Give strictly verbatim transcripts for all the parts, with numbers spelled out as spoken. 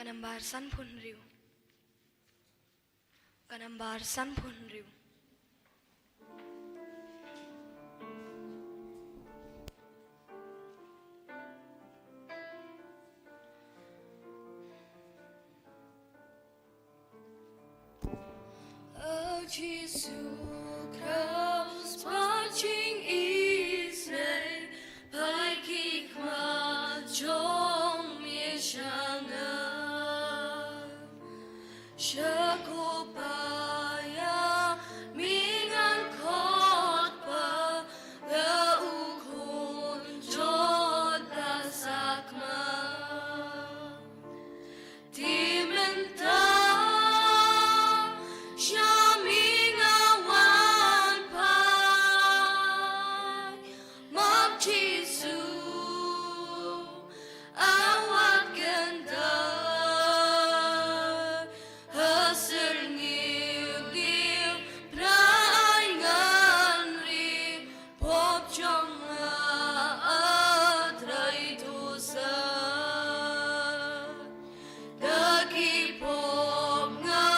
Ka nambar sanphew hynriew. Ka nambar sanphew hynriew. O Jisu Khrist, ba jingïeit, peit ki khmat jong me sha nga. Sha ko paia me ngan khot, ba nga u khun jot ba sakma. Te mynta sha me nga wan phai, ma Jisu, a wat kyntait ha syrngiew dieng phra, ai ngan ri pop jong nga, a Trai Dohsah. Da ki pop nga,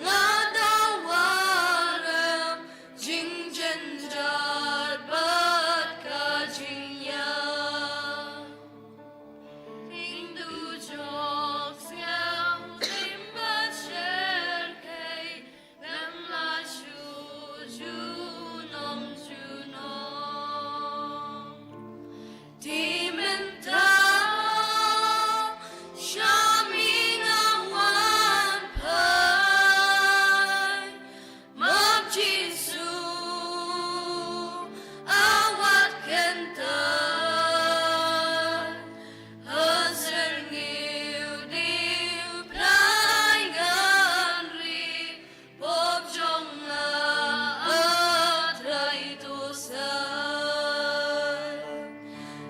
nga da warap jingjynjar bad ka jingïap. Ring dujok, sngewthuh bad shyrkhei, lem la shu junom junom. Te mynta sha me nga wan phai, ma Jisu, a wat kyntait ha syrngiew dieng phra, ai ngan ri pop jong nga, a Trai Dohsah.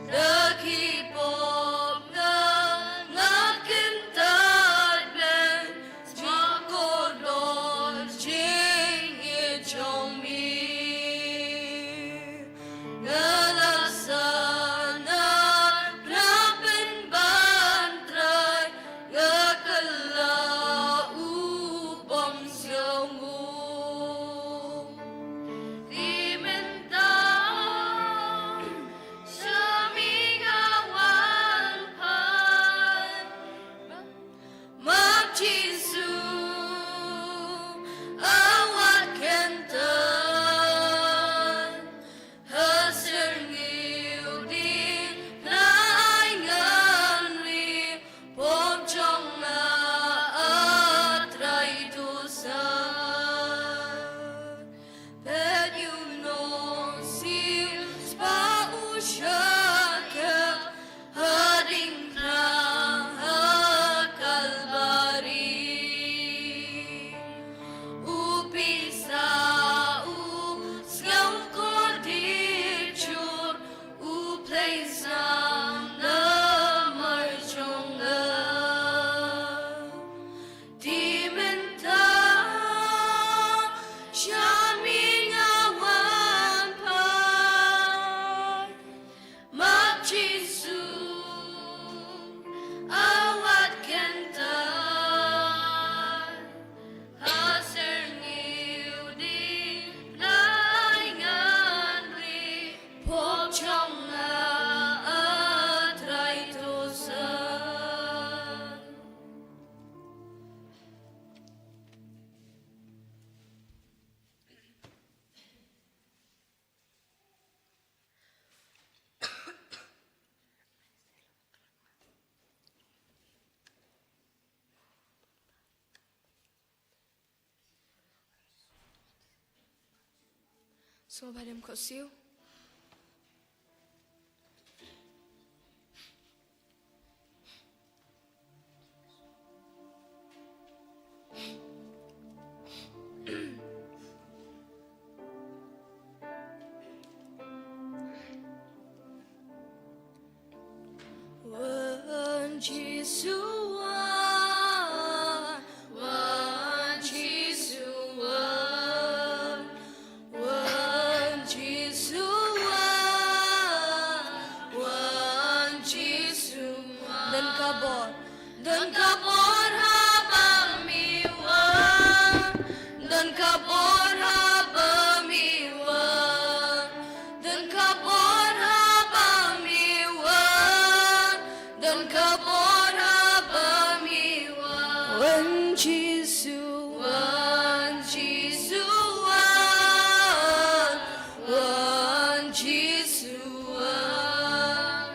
Da ki pop nga, nga kyntait beit, sha kordor jingïeit jong me. Nga la sahnarphna pynban, Trai, nga kylla u bym sngewnguh. Te mynta sha me nga wan phai, ma Jisu, a wat kyntait ha syrngiew dieng phra, ai ngan ri pop jong nga, a Trai Dohsah. Peit, u nongsynshar u shakri hadien khlaiñ ha Kalbari. U pisa, u sngew kordit jur, u plie snam namar jong nga. Te mynta sha me nga wan phai, ma Jisu, a wat kyntait ha syrngiew dieng phra, ai ngan ri pop jong nga, a Trai Dohsah. Sngewbha dem khohsiew. Wan Jisu wan, wan Jisu wan, wan Jisu wan, wan Jisu wan. Dang ka bor. Don ka bor haba me wan. Don ka bor haba me wan. Don ka bor haba me wan. Don ka bor haba me wan. Wan Jisu. Wan Jisu wan. Wan Jisu wan.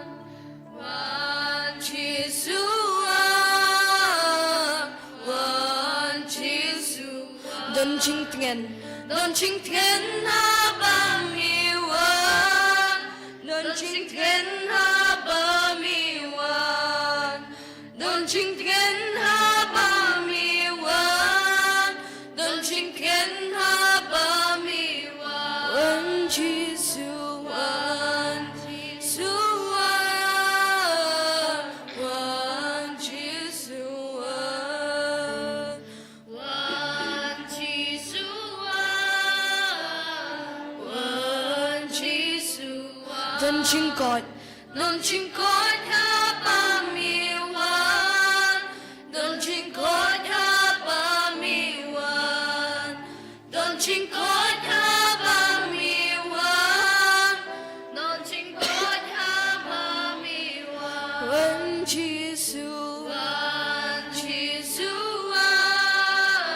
Wan Jisu wan, wan Jisu wan. Don jingtngen, don jingtngen haba me wan. Don jingtngen haba me wan. Don jingtngen haba me wan. Don jingtngen haba me wan. Wan Jisu wan. Jisu wan. Wan Jisu wan. Wan Jisu wan. Wan Jisu wan. Don jingkoit. Don jingkoit haba me wan. Don jingkoit haba me wan. Don jingkoit haba me wan. Don jingkoit haba me wan. Wan Jisu. Wan Jisu wan.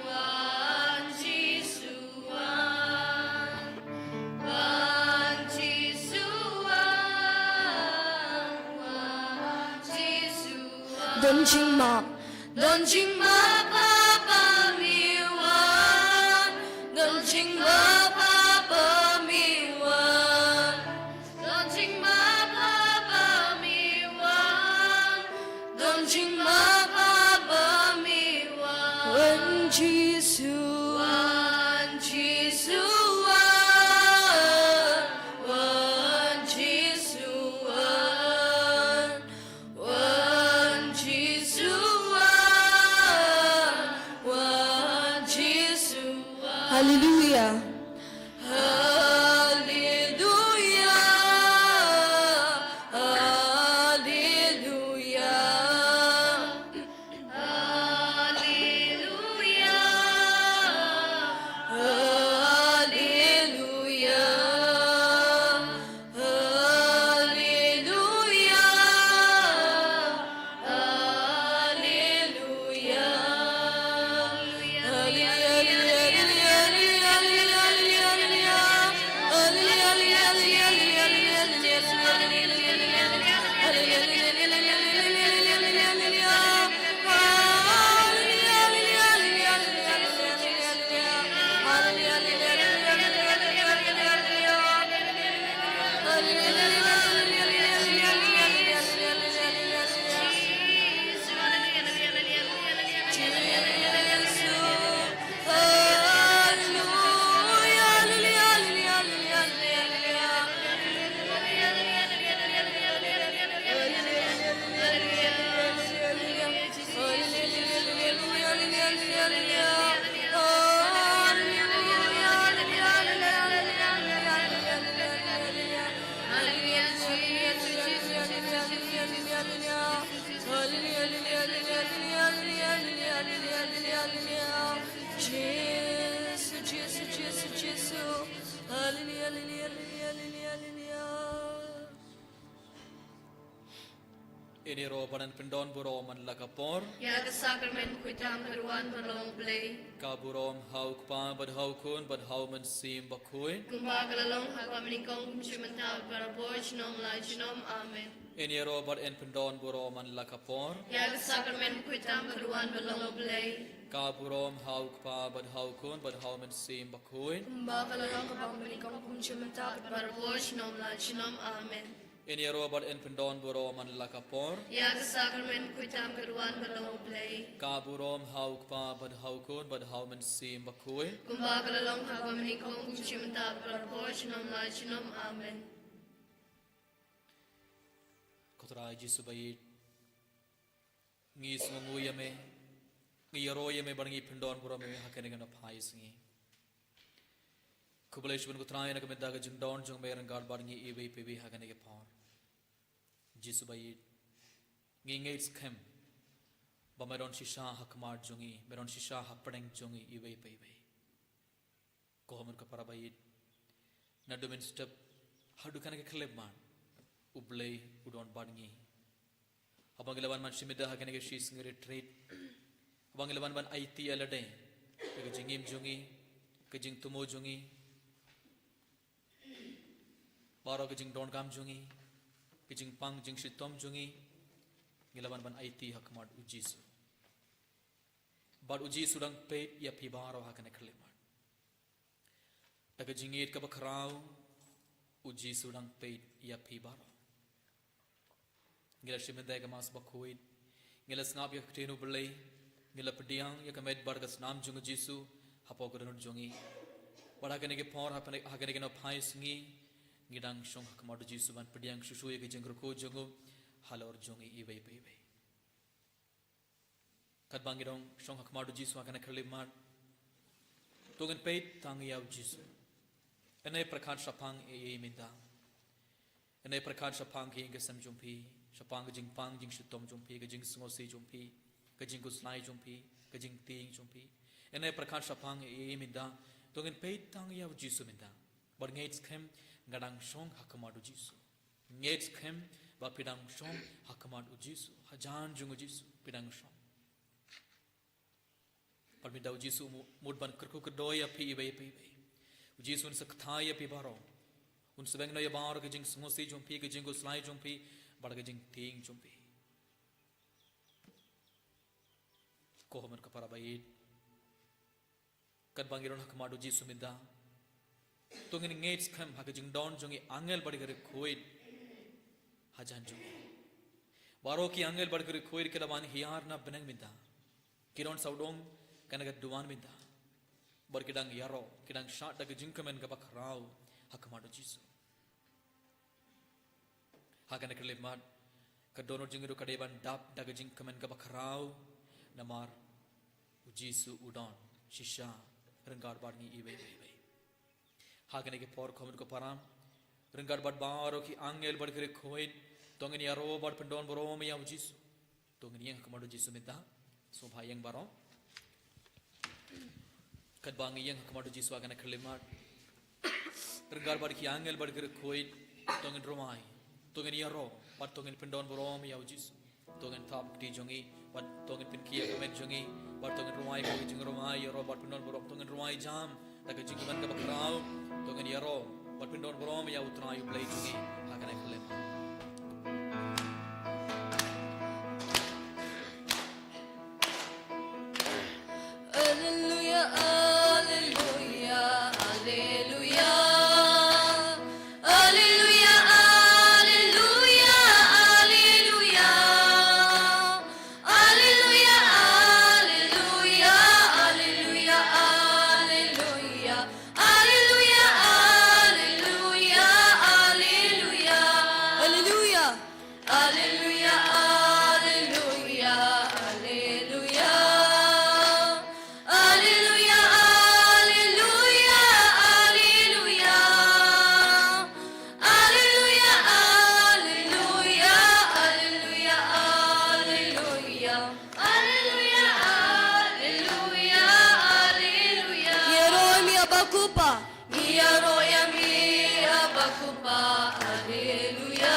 Wan Jisu wan. Wan Jisu wan. Wan Jisu wan. Don jingmap. Don jingmap haba me wan. Don jingmap haba me wan. Don jingmap haba me wan. Don jingmap haba me wan. Wan Jisu. Wan Jisu wan. Wan Jisu wan. Wan Jisu wan. Wan Jisu wan. Haleluya. Haleluya. Haleluya. Haleluya. Haleluya. Haleluya. Haleluya. Jisu, Jisu, Jisu, Jisu. Haleluya, haleluya, haleluya, haleluya. Ngin ïaroh ban pyndon burom man la ka por. Ïa ka sakramen bakhuid tam ka Wan ba long U Blei. Ka burom ha U Kpa bad ha U Khun bad ha U Mynsiem Bakhuid. Kumba ka la long ha kaba nyngkong, kum shi mynta, barabor, junom la junom. Amen. Ngin ïaroh ban pyndon burom man la ka por. Ïa ka sakramen bakhuid tam ka Wan ba long U Blei. Ka burom ha U Kpa bad ha U Khun bad ha U Mynsiem Bakhuid. Kumba ka la long ha kaba nyngkong, kum shi mynta, barabor, junom la junom. Amen. Ngin ïaroh ban pyndon burom man la ka por. Ïa ka sakramen bakhuid tam ka Wan ba long U Blei. Ka burom ha U Kpa bad ha U Khun bad ha U Mynsiem Bakhuid. Kumba ka la long ha kaba nyngkong, kum shi mynta, barabor, junom la junom. Amen. Ko Trai Jisu ba ïeit, ngi sngewnguh ïa me, ngi ïaroh ïa me bad ngi pyndon burom ïa me ha kane ka phai sngi. Khublei shibun ko Trai na ka bynta ka jingdon jong me ryngkat bad ngi iwei pa iwei ha kane ka por. Jisu ba ïeit, ngi ngeit skhem Ba me don shisha ha khmat jong ngi, me don shisha ha pdeng jong ngi iwei pa iwei. Ko hynmen ko para ba ïeit, naduh mynstep haduh kane ka khyllipmat, U Blei u don bad ngi. Haba ngi la wan ban shim ïa da ha kane ka shi sngi retreat, haba ngi la wan ban aiti ïa lade ïa ka jingim jong ngi, ka jingthmu jong ngi, baroh ka jingdonkam jong ngi, ka jingpang jingshitom jong ngi, ngi la wan ban aiti ha khmat U Jisu. Bad U Jisu dang peit ïa phi baroh ha kane ka khyllipmat. Da ka jingïeit kaba khraw, U Jisu dang peit ïa phi baroh. Ngi la shim ïa ka Mass bakhuid, ngi la sngap ïa ka ktien U Blei, ngi la pdiang ïa ka met bad ka snam jong U Jisu hapoh ka dohnud jong ngi. Bad ha kane ka por, ha kane, ha kane ka nongphai sngi, ngi dang shong ha khmat U Jisu ban pdiang shuh shuh ïa ka jingkyrkhu jong u halor jong ngi iwei pa iwei. Katba ngi dang shong ha khmat U Jisu ha kane ka khyllipmat, to ngin peit tang ïa U Jisu. Une u pyrkhat shaphang ei ei mynta. Une u pyrkhat shaphang ka ïing ka sem jong phi, shaphang ka jingpang jingshitom jong phi, ka jingsngewsih jong phi, ka jingkhuslai jong phi, ka jingtieng jong phi. Une u pyrkhat shaphang ei ei mynta, to ngin peit tang ïa U Jisu mynta. Bad ngeit skhem nga dang shong ha khmat U Jisu. Ngeit skhem ba phi dang shong ha khmat U Jisu, hajan jong U Jisu phi dang shong. Bad mynta U Jisu u mut ban kyrkhu kyrdoh ïa phi iwei pa iwei. U Jisu un sa kthai ïa phi baroh. Un sa bynno ïa baroh ka jingsngewsih jong phi, ka jingkhuslai jong phi, bad ka jingtieng jong phi. Ko hynmen ko para ba ïeit, katba ngi don ha khmat U Jisu mynta, to ngin ngeit skhem ha ka jingdon jong ki angel bad ki riewkhuid hajan jong ngi. Baroh ki angel bad ki riewkhuid ki la wan hiar na bneng mynta. Ki don sawdong kane ka duwan mynta. Bad ki dang ïaroh, ki dang shad da ka jingkmen kaba khraw ha khmat U Jisu. Ha kane ka khyllipmat, ka dohnud jong ngi ruh ka dei ban dap da ka jingkmen kaba khraw, namar U Jisu u don shisha ryngkat bad ngi iwei pa iwei. Ha kane ka por ko hynmen ko para, ryngkat bad baroh ki angel bad ki riewkhuid, to ngin ïaroh bad pyndonburom ïa U Jisu. To ngin ïeng ha khmat U Jisu mynta. Sngewbha ïeng baroh. Katba ngi ïeng ha khmat U Jisu ha kane ka khyllipmat, ryngkat bad ki angel bad ki riewkhuid, to ngin rwai, to ngin ïaroh bad to ngin pyndonburom ïa U Jisu. To ngin thap kti jong ngi bad to ngin pynkhih ïa ka met jong ngi bad to ngin rwai ka jingrwai ïaroh bad pyndonburom, to ngin rwai jam da ka jingkmen kaba khraw, to ngin ïaroh bad pyndonburom ïa U Trai U Blei jong ngi ha kane ka khyllipmat. Alleluia, alleluia, alleluia. Alleluia, alleluia, alleluia. Alleluia, alleluia, alleluia, alleluia. Alleluia, alleluia, alleluia. Alleluia. Alleluia, alleluia, alleluia. Alleluia, alleluia, alleluia. Alleluia, alleluia, alleluia, alleluia. Alleluia, alleluia, alleluia. Ïaroh ïa me a Bakupa. Ïaroh ïa me a Bakupa. Alleluia.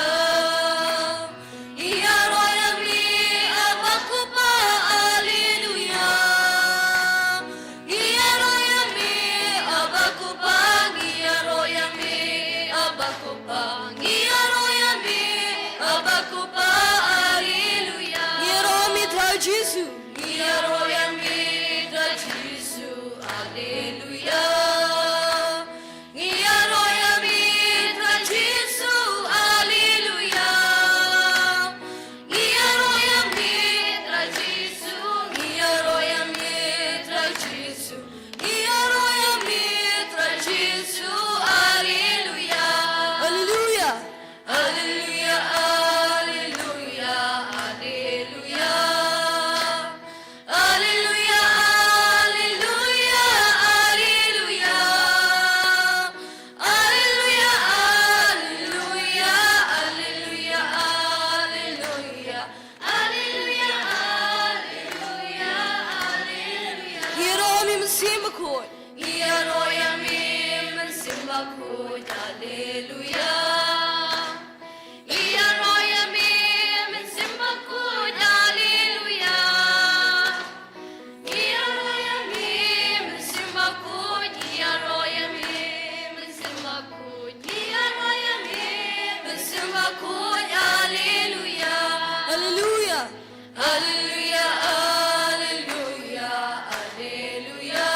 Alleluia, alleluia, alleluia.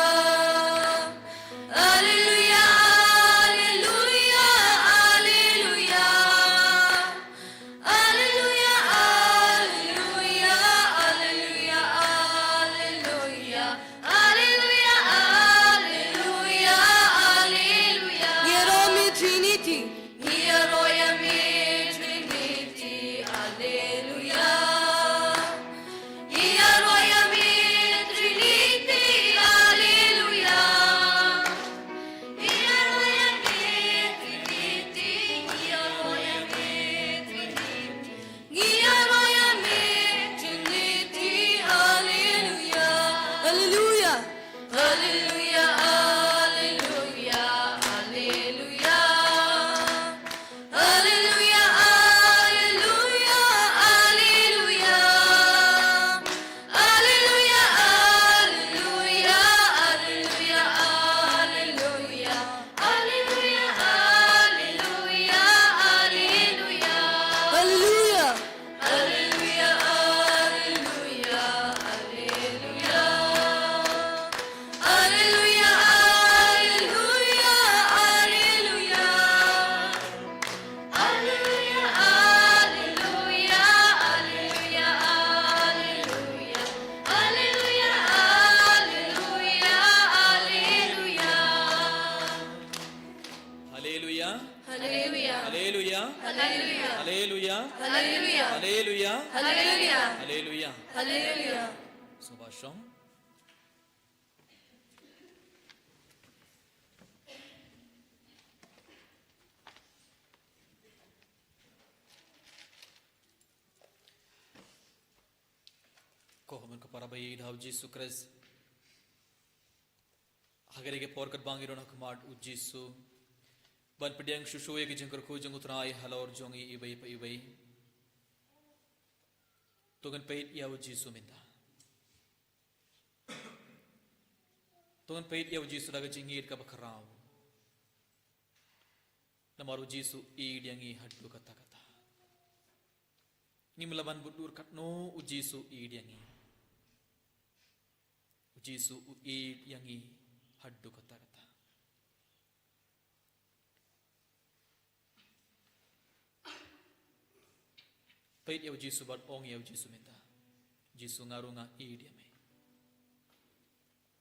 Alleluia, alleluia, alleluia. Alleluia, alleluia, alleluia, alleluia. Alleluia, alleluia, alleluia. Ngi ïaroh ïa me Trinity. Ngi ïaroh ïa me Trinity. Alleluia. Ngi ïaroh ïa me Trinity. Alleluia. Ngi ïaroh ïa me Trinity. Ngi ïaroh ïa me Trinity. Ngi ïaroh ïa me Trinity. Alleluia. Alleluia. Alleluia, alleluia, alleluia. Alleluia, alleluia, alleluia. Alleluia, alleluia, alleluia, alleluia. Alleluia, alleluia, alleluia. Alleluia. Alleluia, alleluia, alleluia. Alleluia, alleluia, alleluia. Alleluia, alleluia, alleluia, alleluia. Alleluia, alleluia, alleluia. Alleluia. Alleluia. Alleluia. Alleluia. Alleluia. Alleluia. Alleluia. Alleluia. Alleluia. Alleluia. Sngewbha shong. Ko hynmen ko para ba ïeit ha u Jisu Khrist. Ha kane ka por katba ngi don ha khmat u Jisu ban pdiang shuh shuh ïa ki jingkyrkhu jong u Trai halor jong ngi iwei pa iwei. To ngin peit ïa u Jisu mynta. To ngin peit ïa u Jisu da ka jingïeit kaba khraw. Namar u Jisu u ïeit ïa ngi haduh katta katta. Ngim lah ban bud dur katno u Jisu u ïeit ïa ngi. U Jisu u ïeit ïa ngi haduh katta katta. Peit ïa u Jisu bad ong ïa u Jisu mynta. Jisu, nga ruh nga ïeit ïa me.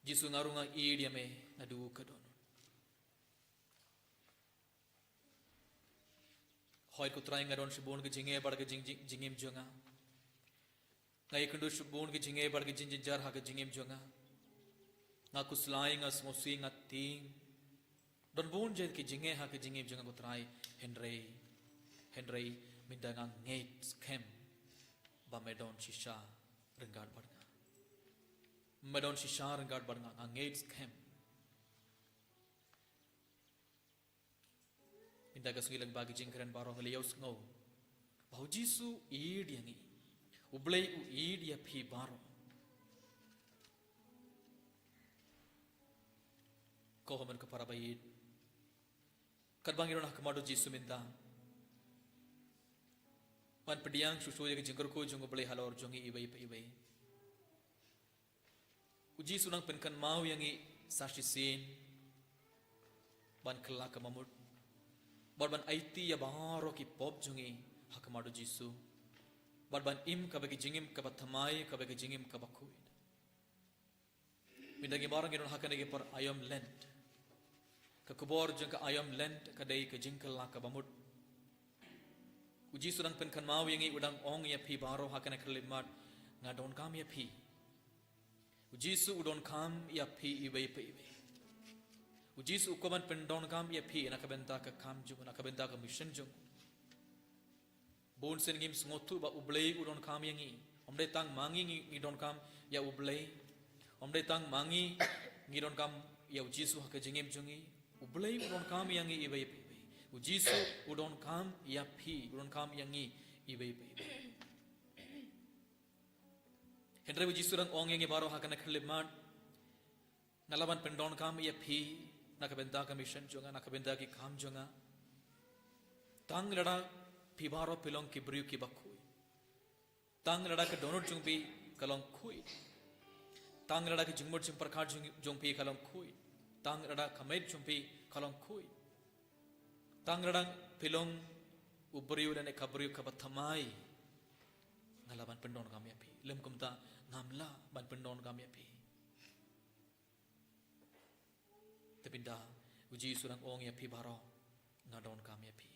Jisu, nga ruh nga ïeit ïa me, nga duh ka dohnud. Hooid ko Trai, nga don shibun ka jingeh bad ka jing, jing, jingim jong nga. Nga ïakynduh shibun ka jingeh bad ka jingjynjar ha ka jingim jong nga. Nga khuslai, nga sngewsih, nga tieng. Don bun jait ki jingeh ha ka jingim jong nga ko Trai, hynrei, hynrei mynta nga ngeit skhem ba me don shisha ryngkat bad nga. Me don shisha ryngkat bad nga, nga ngeit skhem. Mynta ka sngi lyngba ki jingkren baroh ngi la ïohsngew ba u Jisu u ïeit ïa ngi. U Blei u ïeit ïa phi baroh. Ko hynmen ko para ba ïeit, katba ngi don ha khmat u Jisu mynta ban pdiang shuh shuh ïa ki jingkyrkhu jong u Blei halor jong ngi iwei pa iwei. U Jisu u nang pynkynmaw ïa ngi sa shisien ban kylla ka bamut bad ban aiti ïa baroh ki pop jong ngi ha khmat u Jisu bad ban im kaba ki jingim kaba thymmai, kaba ki jingim kaba khuid. Mynta ngi baroh ngi don ha kane ka por aïom Lent. Ka khubor jong ka aïom Lent ka dei ka jingkylla ka bamut. U Jisu u dang pynkynmaw ïa ngi, u dang ong ïa phi baroh ha kane ka khyllipmat, nga donkam ïa phi. U Jisu u donkam ïa phi iwei pa iwei. U Jisu u kwah ban pyndonkam ïa phi na ka bynta ka kam jong u, na ka bynta ka mission jong u. Bun sien ngim sngewthuh ba u Blei u donkam ïa ngi. Ym dei tang ma ngi ngi, ngi donkam ïa u Blei. Ym dei tang ma ngi ngi donkam ïa u Jisu ha ka jingim jong ngi. U Blei u donkam ïa ngi iwei pa iwei. U Jisu u donkam ïa phi, u donkam ïa ngi iwei pa iwei. Hynrei u Jisu u dang ong ïa ngi baroh ha kane ka khyllipmat, nga lah ban pyndonkam ïa phi na ka bynta ka mission jong nga, na ka bynta ki kam jong nga, tang lada phi baroh phi long ki briew kiba khuid. Tang lada ka dohnud jong phi ka long khuid. Tang lada ka jingmut jingpyrkhat jong, jong phi ka long khuid. Tang lada ka met jong phi ka long khuid. Tang lada phi long u briew lane ka briew kaba thymmai. Nga lah ban pyndonkam ïa phi. Lym kumta ngam lah ban pyndonkam ïa phi. Te mynta u Jisu u dang ong ïa phi baroh, nga donkam ïa phi.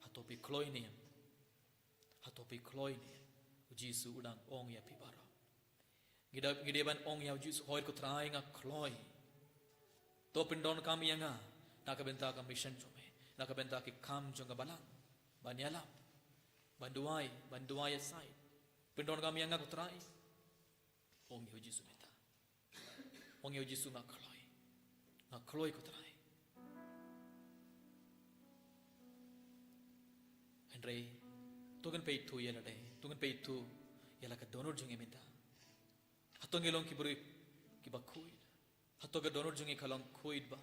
Hato phi kloi ne em? Hato phi kloi ne em? U Jisu u dang ong ïa phi baroh. Ngi dei, ngi dei ban ong ïa u Jisu, hooid ko Trai nga kloi. To pyndonkam ïa nga na ka bynta ka mission jong me, na ka bynta ki kam jong ka balang. Ban ïalap, ban duwai, ban duwai ïa sait. Pyndonkam ïa nga ko Trai. Ong ïa u Jisu mynta. Ong ïa u Jisu, nga kloi. Nga kloi ko Trai. Hynrei to ngin peit ïa lade, to ngin peit ïa la ka dohnud jong ngi mynta. Hato ngi long ki briew kiba khuid? Hato ka dohnud jong ngi ka long khuid ba?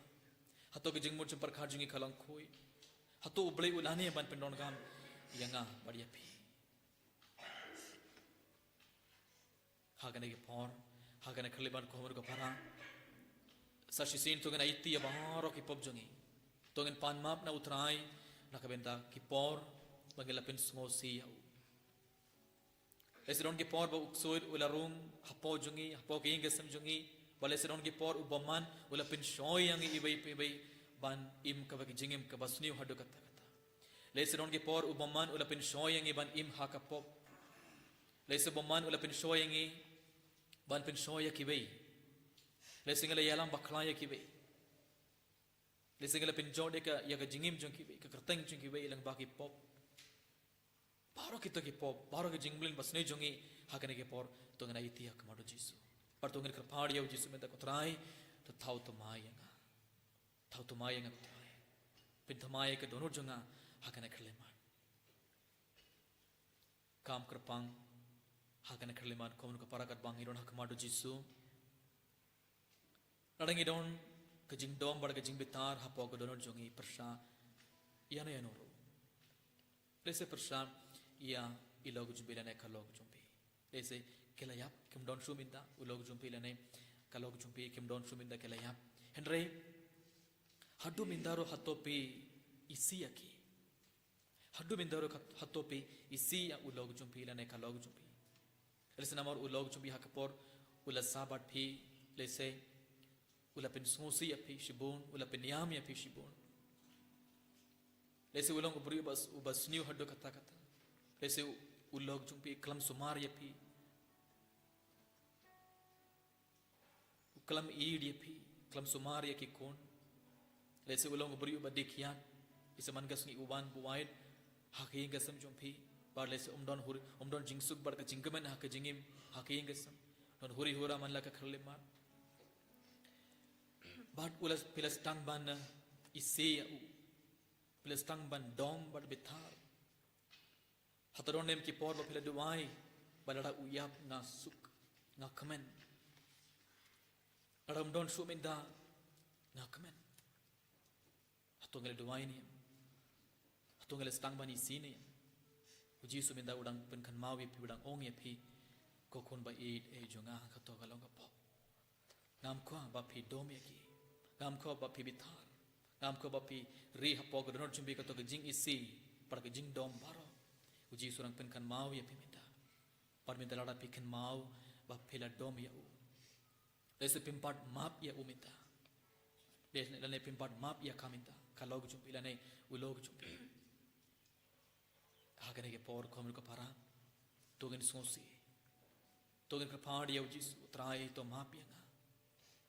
Hato ka jingmut jingpyrkhat jong ngi ka long khuid? Hato U Blei u lah ne em ban pyndonkam ïa nga bad ïa phi? Ha kane ka por, ha kane ka khyllipmat ko mut ko para, sa shisien to ngin aiti ïa baroh ki pop jong ngi. To ngin pan map na u Trai na ka bynta ki por ba ngi la pynsngewsih ïa u. Lehse don ki por ba u ksuid u la rung hapoh jong ngi, hapoh ka ïing ka sem jong ngi. Bad lehse don ki por u bymman u la pynshoi ïa ngi iwei pa iwei ban im kaba ka jingim kaba sniew haduh katta katta. Lehse don ki por u bymman u la pynshoi ïa ngi ban im ha ka pop. Lehse bymman u la pynshoi ïa ngi ban pynshoi ïa kiwei. Lehse ngi la ïalam bakla ïa kiwei. Lehse ngi la pynjot ïa ka, ïa ka jingim jong kiwei, ka kyrteng jong kiwei lyngba ki pop. Baroh kito ki pop, baroh ki jingmlien ba sniew jong ngi, ha kane ka por to ngin aiti ha khmat u Jisu. Bad to ngin kyrpad ïa u Jisu mynta, ko Trai, to thaw thymmai ïa nga. Thaw thymmai ïa nga ko Trai. Pynthymmai ïa ka dohnud jong nga ha kane ka khyllipmat. Kam kyrpang ha kane ka khyllipmat, ko mut ko para, katba ngi don ha khmat u Jisu. Lada ngi don ka jingdom bad ka jingbitar hapoh ka dohnud jong ngi, pyrshah ïano ïano ruh. Lehse pyrshah ïa i lok jong phi lane ka lok jong phi. Lehse ki la ïap, kim don shuh mynta, u lok jong phi lane ka lok jong phi kim don shuh mynta, ki la ïap. Hynrei haduh mynta ruh hato phi isih ïa ki? Haduh mynta ruh hato phi isih ïa u lok jong phi lane ka lok jong phi? Lehse namar u lok jong phi ha ka por u la sah bad phi, lehse u la pynsngewsih ïa phi shibun, u la pynïam ïa phi shibun. Lehse u long u briew uba, uba sniew haduh katta katta. Lehse u, u lok jong phi khlem sumar ïa phi. U khlem ïeit ïa phi, khlem sumar ïa ki khun. Lehse u long u briew uba dih kiad, lehse man ka sngi u wan buaid ha ka ïing ka sem jong phi. Bad lehse um don hur-, um don jingsuk bad ka jingkmen ha ka jingim, ha ka ïing ka sem. Don huri hura man la ka khyllipmat. Bad u la, phi la sdang ban, eh, isih ïa u. Phi la sdang ban dom bad bitar. Hato don ne em ki por ba phi la duwai ba lada u ïap nga suk, nga kmen? Lada um don shuh mynta nga kmen. Hato ngi la duwai ne em? Hato ngi la sdang ban isih ne em? U Jisu mynta u dang pynkynmaw ïa phi, u dang ong ïa phi, ko khun ba ïeit, eh, jong nga, kato ka long ka pop. Ngam kwah ba phi dom ïa ki. Ngam kwah ba phi bitar. Ngam kwah ba phi ri hapoh ka dohnud jong phi kato ka jingisih bad ka jingdom baroh. U Jisu u dang pynkynmaw ïa phi mynta. Bad mynta lada phi kynmaw ba phi la dom ïa u, lehse phim pat map ïa u mynta. Lehse lane phim pat map ïa ka mynta, ka lok jong phi lane u lok jong phi. Ha kane ka por, ko mut ko para, to ngin sngewsih. To ngin kyrpad ïa u Jisu, Trai, to map ïa nga.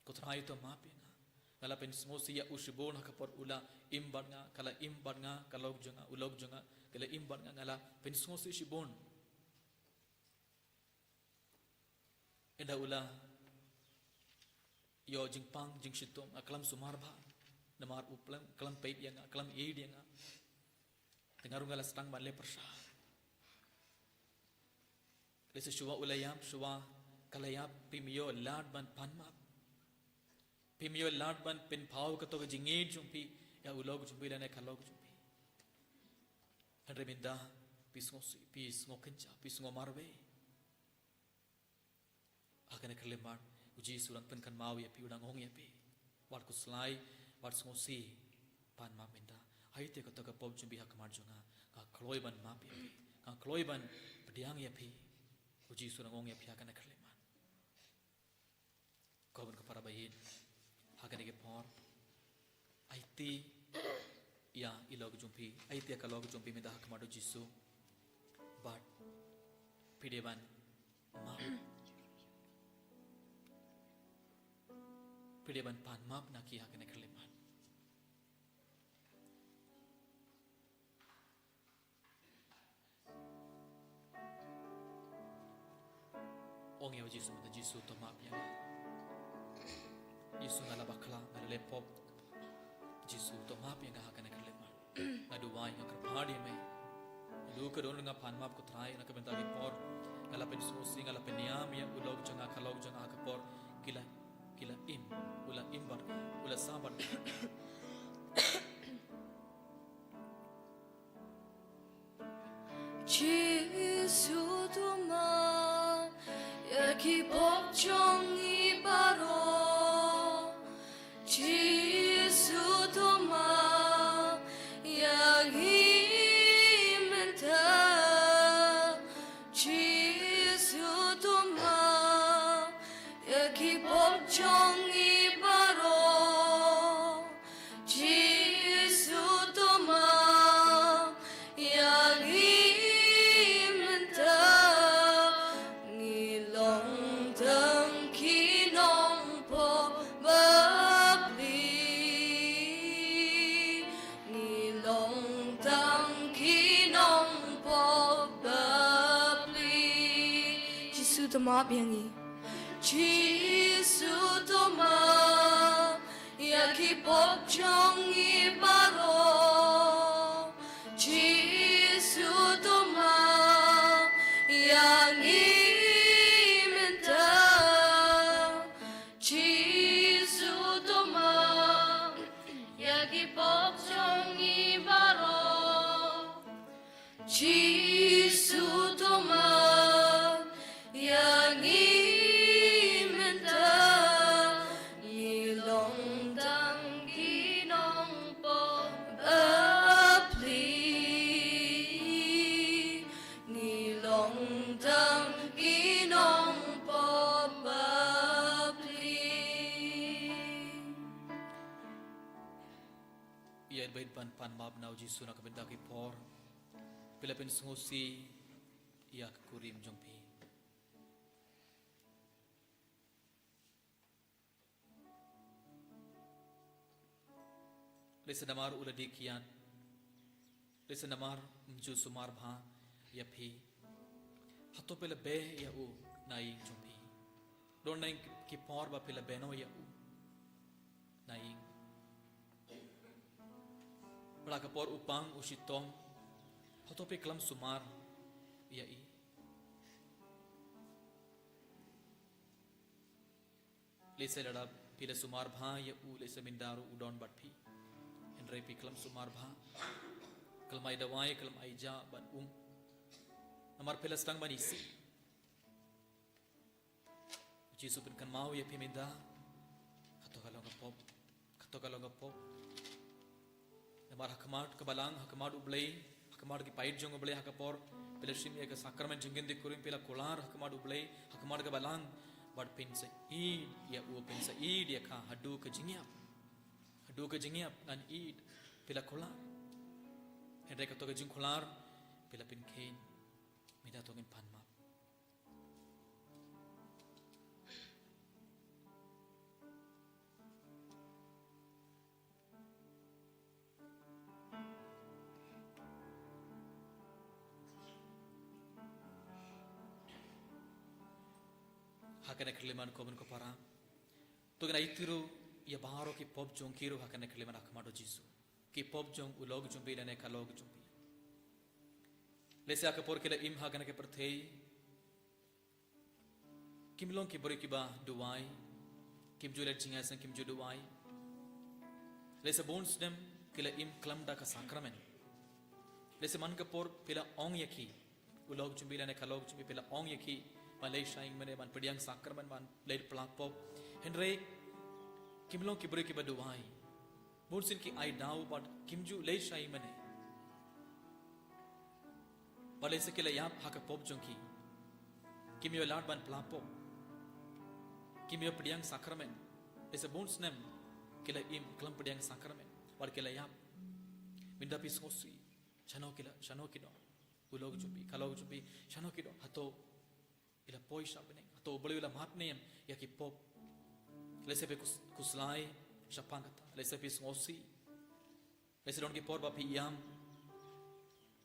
Ko Trai, to map ïa nga. Nga la pynsngewsih ïa u shibun ha ka por u la im bad nga, ka la im bad nga, ka lok jong nga, u lok jong nga, ka la im bad nga, nga la pynsngewsih shibun. Ynda u la ïoh jingpang jingshitom, nga khlem sumar bha. Namar u khlem, khlem peit ïa nga, khlem ïeit ïa nga. Te nga ruh nga la sdang ban leh pyrshah. Lehse shuwa u la ïap, shuwa ka la ïap, phim ïoh lad ban pan map. Phim ïoh lad ban pynpaw kato ka jingïeit jong phi ïa u lok jong phi lane ka lok jong phi. Hynrei mynta Phi sngew si, phi sngew kynja, phi sngew marwei. Ha kane ka khyllipmat, u Jisu u dang pynkynmaw ïa phi, u dang ong ïa phi. Wat khuslai, wat sngew si, pan map mynta. Aiti kato ka pop jong phi ha khmat jong nga, nga kloi ban map ïa phi. Nga kloi ban pdiang ïa phi. U Jisu u dang ong ïa phi ha kane ka khyllipmat. Ko bun ko para baieit. Ha kane ka por. Aiti ïa i lok jong phi, aiti ïa ka lok jong phi mynta ha khmat u Jisu. Bad phi dei ban map. Phi dei ban pan map na ki ha kane ka khyllipmat. Ong ïa u Jisu mynta, Jisu to map ïa nga. Jisu nga la bakla, nga la leh pop. Jisu to map ïa nga ha kane ka khyllipmat. Nga duwai, nga kyrpad ïa me. Naduh ka don nga pan map ko Trai, na ka bynta ki por. Nga la pynsngewsih, nga la pynïam ïa u lok jong nga, ka lok jong nga ha ka por. Ki la, ki la im, u la im bad, u la sah bad. Jisu to map ïa ki pop jong ngi baroh. Jisu to map ïa ngi mynta. Jisu to map ïa ki pop jong ngi baroh. Jisu to map ïa ngi mynta. Ngi long tang ki nongpop bapli. Ngi long tang ki nongpop bapli. Jisu to map ïa ngi. Jisu to map ïa ki pop jong ngi baroh. Jisu to map ïa ngi mynta. Jisu to map ïa ki pop jong ngi baroh. Jisu to map ïa ngi mynta. Ngi long tang ki nongpop bapli. Ngi long tang ki nongpop bapli. Ïa beit ban pan map na u Jisu na ka bynta ki por. Phi la pynsngewsih ïa ka kurim jong phi. Lehse namar u la dih kiad. Lehse namar ym ju sumar bha ïa phi. Hato phi la beh ïa u na ïing jong phi? Don nang ki por ba phi la beh noh ïa u na ïing. Bad ha ka por u pang u shitom, hato phi khlem sumar ïa i? Lehse lada phi la sumar bha ïa u, lehse mynta ruh u don bad phi. Hynrei phi khlem sumar bha. Khlem ai dawai, khlem ai ja bad um. Namar phi la sdang ban isih. U Jisu u pynkynmaw ïa phi mynta. Kato ka long ka pop. Kato ka long ka pop. Namar ha khmat ka balang, ha khmat U Blei, ha khmat ki paid jong U Blei ha ka por phi la shim ïa ka sakramen jingkynti kurim, phi la kular ha khmat U Blei, ha khmat ka balang, bad phin sa ïeit ïa u, phin sa ïeit ïa ka haduh ka jingïap. Haduh ka jingïap ngan ïeit, phi la kular. Hynrei kato ka jingkular phi la pynkheiñ. Mynta to ngin pan map. Ha kane ka khyllipmat ko bun ko para. To ngin aiti ruh ïa baroh ki pop jong ki ruh ha kane ka khyllipmat ha khmat u Jisu. Ki pop jong u lok jong phi lane ka lok jong phi. Lehse ha ka por ki la im ha kane ka pyrthei. Kim long ki briew kiba duwai. Kim ju leh jingïaseng, kim ju duwai. Lehse bun snem ki la im khlem da ka sakramen. Lehse man ka por phi la ong ïa ki, u lok jong phi lane ka lok jong phi, phi la ong ïa ki ban leit shai ïingmane, ban pdiang sakramen, ban leit pla pop. Hynrei kim long ki briew kiba duwai. Bun sien ki ai daw bad kim ju leit shai ïingmane. Bad lehse ki la ïap ha ka pop jong ki. Kim ïoh lad ban pla pop. Kim ïoh pdiang sakramen. Lehse bun snem ki la im khlem pdiang sakramen bad ki la ïap. Mynta phi sngewsih, shano ki la, shano ki don? U lok jong phi, ka lok jong phi, shano ki don? Hato i la poi sha bneng? Hato U Blei u la map ne em ïa ki pop? Lehse phi kus-, khuslai shaphang kata. Lehse phi sngewsih. Lehse don ki por ba phi ïam,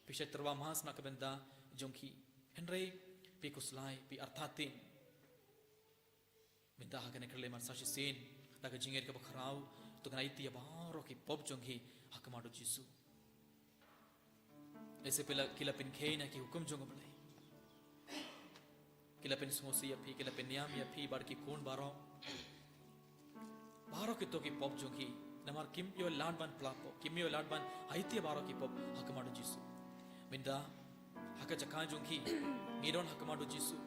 phi shait tyrwa mass na ka bynta jong ki. Hynrei phi khuslai, phi artatien. Mynta ha kane ka khyllipmat sa shisien, da ka jingngeit kaba khraw, to ngin aiti ïa baroh ki pop jong ki ha khmat U Jisu. Lehse phi la, ki la pynkheiñ na ki hukum jong U Blei. Ki la pynsngewsih ïa phi, ki la pynïam ïa phi bad ki khun baroh. Baroh kito ki pop jong ki, namar kim ïoh lad ban pla pop, kim ïoh lad ban aiti ïa baroh ki pop ha khmat U Jisu. Mynta ha ka jaka jong ki, ngi don ha khmat U Jisu.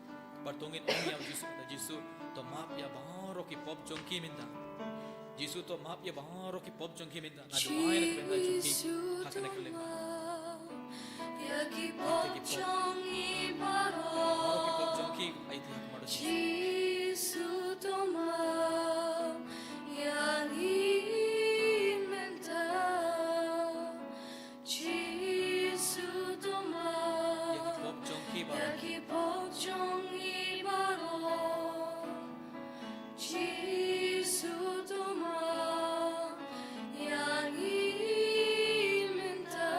Bad to ngin ong ïa U Jisu, mynta Jisu, to map ïa baroh ki pop jong ki mynta. Jisu, to map ïa baroh ki pop jong ki mynta. Nga duwai na ka bynta jong ki ha kane ka khyllipmat. Ïa ki pop jong ngi baroh. Baroh ki pop jong ki, aiti ha khmat U Jisu. Jisu, to map ïa ngi mynta. Jisu, to map ïa ki pop jong ki baroh. Ïa ki pop jong ngi baroh. Jisu, to map ïa ngi mynta.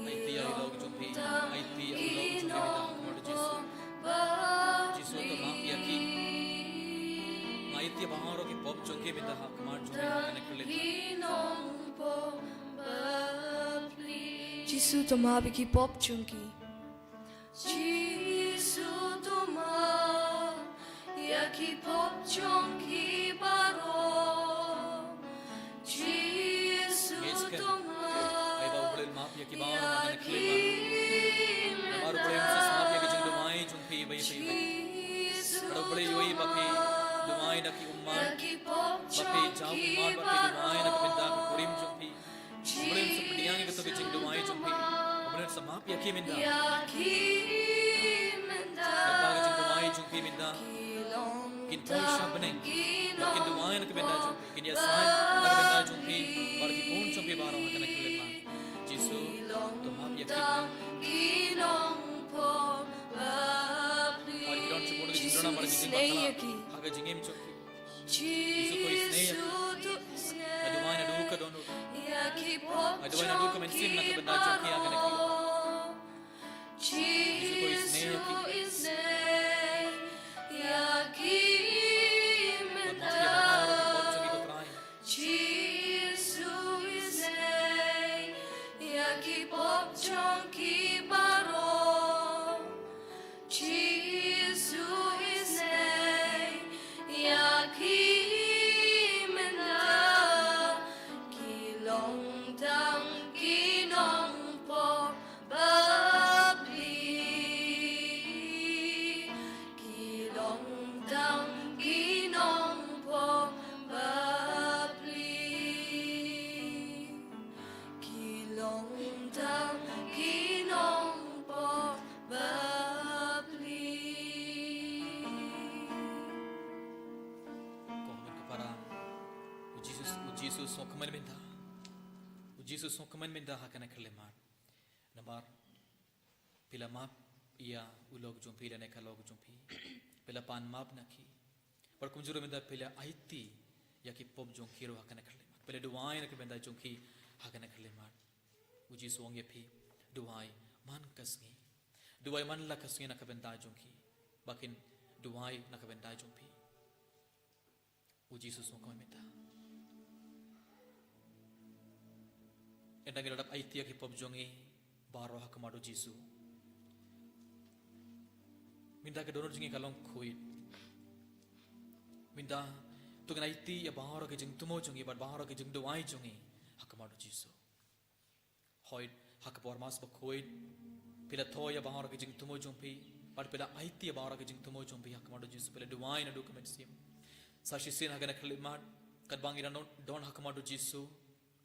Aiti ïa u lok jong phi, aiti ïa u lok jong phi mynta ha khmat U Jisu. Jisu, to map ïa ki. Nga aiti ïa baroh ki pop jong ki mynta ha khmat jong phi ha kane ka khyllipmat. Jisu, to map ïa ki pop jong ki. Jisu, to map ïa ki pop jong ki baroh. Jisu, to map. Ai ba U Blei map ïa ki baroh ha kane ka khyllipmat. Namar U Blei um sngap ïa ki jingduwai jong phi ba ïa phi. Namar U Blei u ïohi ba phi duwai da ki ummat, ba phi jaw ummat, ba phi duwai na ka bynta ka kurim jong phi. U Blei un sa pdiang ïa kato ka jingduwai jong phi. U Blei un sa map ïa ki mynta. Ïa ki mynta. Namar ka jingduwai jong phi mynta kin poi sha bneng. Kin duwai na ka bynta jong phi. Kin ïasaid na ka bynta jong phi bad ki khun jong phi baroh ha kane ka khyllipmat. Jisu, to map ïa ki. Ki nongpop bapli. Bad ki don shibun ki jingduna bad ki jingbakla ha ka jingim jong ki. Jisu, to isnei ïa ki. Nga duwai naduh ka dohnud. Nga duwai naduh ka mynsiem na ka bynta jong ki ha kane ka khyllipmat. Jisu, to isnei ïa ki. Ïa ki mynta. Jisu, isnei ïa ki pop jong ki baroh. Jisu, isnei ïa ki mynta. Ki long tang ki nongpop bapli. Ki long tang ki nongpop bapli. Ki long tang ki nongpop bapli. Ko hynmen ko para, u Jisu, u Jisu u sngewkmen mynta. U Jisu u sngewkmen mynta ha kane ka khyllipmat. Namar phi la map ïa u lok jong phi lane ka lok jong phi. Phi la pan map na ki. Bad kumjuh ruh mynta phi la aiti ïa ki pop jong ki ruh ha kane ka khyllipmat. Phi la duwai na ka bynta jong ki ha kane ka khyllipmat. U Jisu u ong ïa phi, duwai man ka sngi. Duwai man la ka sngi na ka bynta jong ki. Ba kin duwai na ka bynta jong phi. U Jisu u sngewkmen mynta. Ynda ngi la dep aiti ïa ki pop jong ngi baroh ha khmat u Jisu, mynta ka dohnud jong ngi ka long khuid. Mynta to ngin aiti ïa baroh ki jingthmu jong ngi bad baroh ki jingduwai jong ngi ha khmat u Jisu. Hooid, Ha ka por Mass bakhuid, phi la thoh ïa baroh ki jingthmu jong phi, bad phi la aiti ïa baroh ki jingthmu jong phi ha khmat U Jisu, phi la duwai naduh ka mynsiem. Sa shisien ha kane ka khyllipmat, katba ngi dang don ha khmat U Jisu,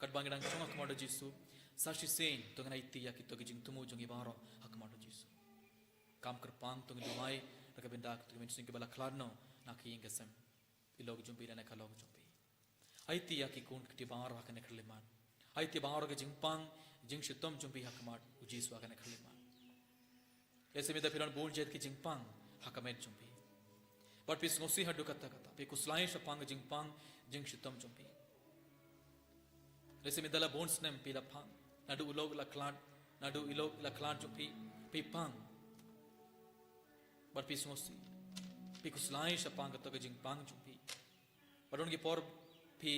katba ngi dang shong ha khmat U Jisu, sa shisien to ngin aiti ïa kito ki jingthmu jong ngi baroh ha khmat U Jisu. Kam kyrpang to ngin duwai da ka bynta kito ki mynsiem kiba la khlad noh na ka ïing ka sem, i lok jong phi lane ka lok jong phi. Aiti ïa ki khun ki kti baroh ha kane ka khyllipmat. Aiti baroh ki jingpang jingshitom jong phi ha khmat U Jisu ha kane ka khyllipmat. Lehse mynta phi don bun jait ki jingpang ha ka met jong phi, bad phi sngewsih haduh katta katta, phi khuslai shaphang ki jingpang jingshitom jong phi. Lehse mynta la bun snem phi la pang, naduh u lok la khlad, naduh i lok la khlad jong phi, phi pang, bad phi sngewsih, phi khuslai shaphang kato ka jingpang jong phi. Bad don ki por phi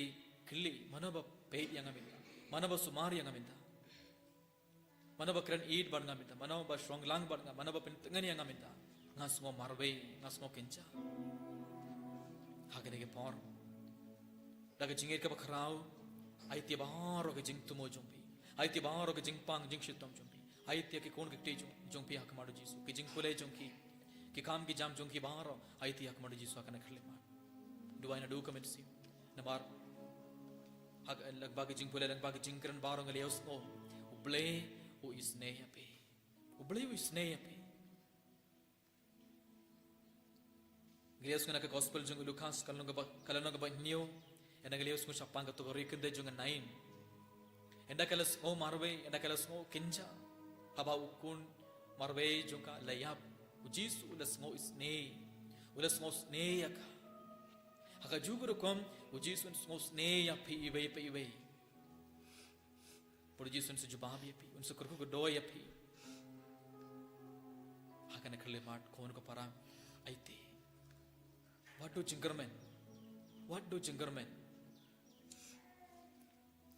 kylli, mano ba peit ïa nga mynta, mano ba sumar ïa nga mynta, mano ba kren ïeit bad nga mynta, mano ba shong lang bad nga, mano ba pyntngen ïa nga mynta. Nga sngew marwei, nga sngew kynja. Ha kine ki por, da ka jingngeit kaba khraw, aiti baroh ki jingthmu jong phi, aiti baroh ki jingpang jingshitom jong phi, aiti ki khun ki kti jong, jong phi ha khmat U Jisu, ki jingpule jong ki, ki kam ki jam jong ki baroh, aiti ha khmat U Jisu ha kane ka khyllipmat. Duwai naduh ka mynsiem. Namar ha ka, lyngba ki jingpule, lyngba ki jingkren baroh ngi la ïohsngew U Blei u isynei ïa phi. U Blei u isynei ïa phi. Ngi la ïohsngew na ka gospel jong u Lukas, ka lynnong kaba, ka lynnong kaba hynñiew, ynda ngi la ïohsngew shaphang kato ka ri kynthei jong u Nain. Ynda ka la sngew marwei, ynda ka la sngew kynja, haba u khun marwei jong ka la ïap, U Jisu u la sngew isynei, u la sngew isynei ïa ka. Ha kajuh ka rukom, U Jisu un sngew isynei ïa phi iwei pa iwei. Bad U Jisu un sa jubab ïa phi, un sa kyrkhu kyrdoh ïa phi. Ha kane ka khyllipmat, ko hynmen ko para, aiti. Wat duh jingkyrmen. Wat duh jingkyrmen.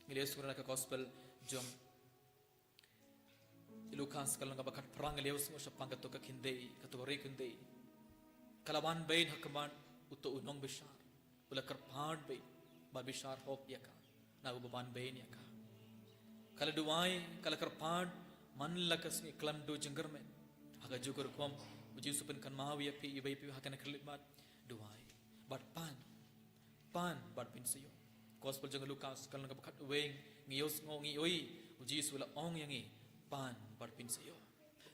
Ngi la ïohsngew na ka gospel jong i Lukas, ka lynnong kaba khatphra, ngi la ïohsngew shaphang kato ka kynthei, kato ka ri kynthei. Ka la wan beiñ ha khmat uto u nongbishar, u la kyrpad beiñ, bad bishar hok ïa ka na uba wan beiñ ïa ka. Ka la duwai, ka la kyrpad, man la ka sngi, khlem duh jingkyrmen. Ha kajuh ka rukom, U Jisu pynkynmaw ïa phi iwei pa iwei ha kane ka khyllipmat, duwai bad pan. Pan bad pynsngewthuh. Gospel jong u Lukas, ka lynnong kaba khatwei, ngi ïohsngew, ngi ïohi, U Jisu u la ong ïa ngi, pan bad pynsngewthuh.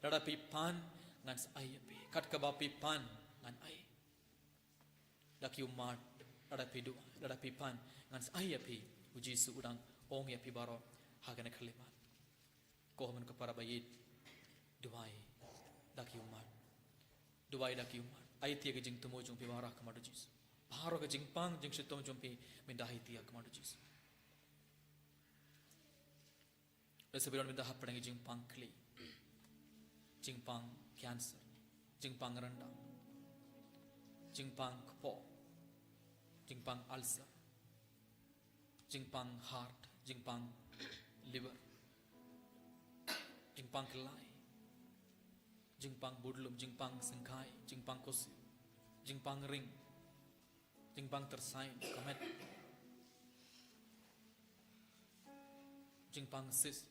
Lada phi pan, ngan sa ai ïa phi. Kat kaba phi pan, ngan ai. Da ki ummat, lada phi duwai, lada phi pan, ngan sa ai ïa phi. U Jisu u dang ong ïa phi baroh ha kane ka khyllipmat. Ko hynmen ko para ba ïeit, duwai da ki ummat. Duwai da ki ummat. Aiti ïa ki jingthmu jong phi baroh ha khmat U Jisu. Baroh ki jingpang jingshitom jong phi, mynta aiti ha khmat U Jisu. Lehse phi don mynta hapdeng ki jingpang khlieh, jingpang cancer, jingpang ryndang, jingpang kpoh, jingpang ulcer, jingpang heart, jingpang liver, jingpang kyllai, jingpang budlum, jingpang syngkhai, jingpang khuslai, jingpang ring, jingpang tyrsai ka met, jingpang cyst,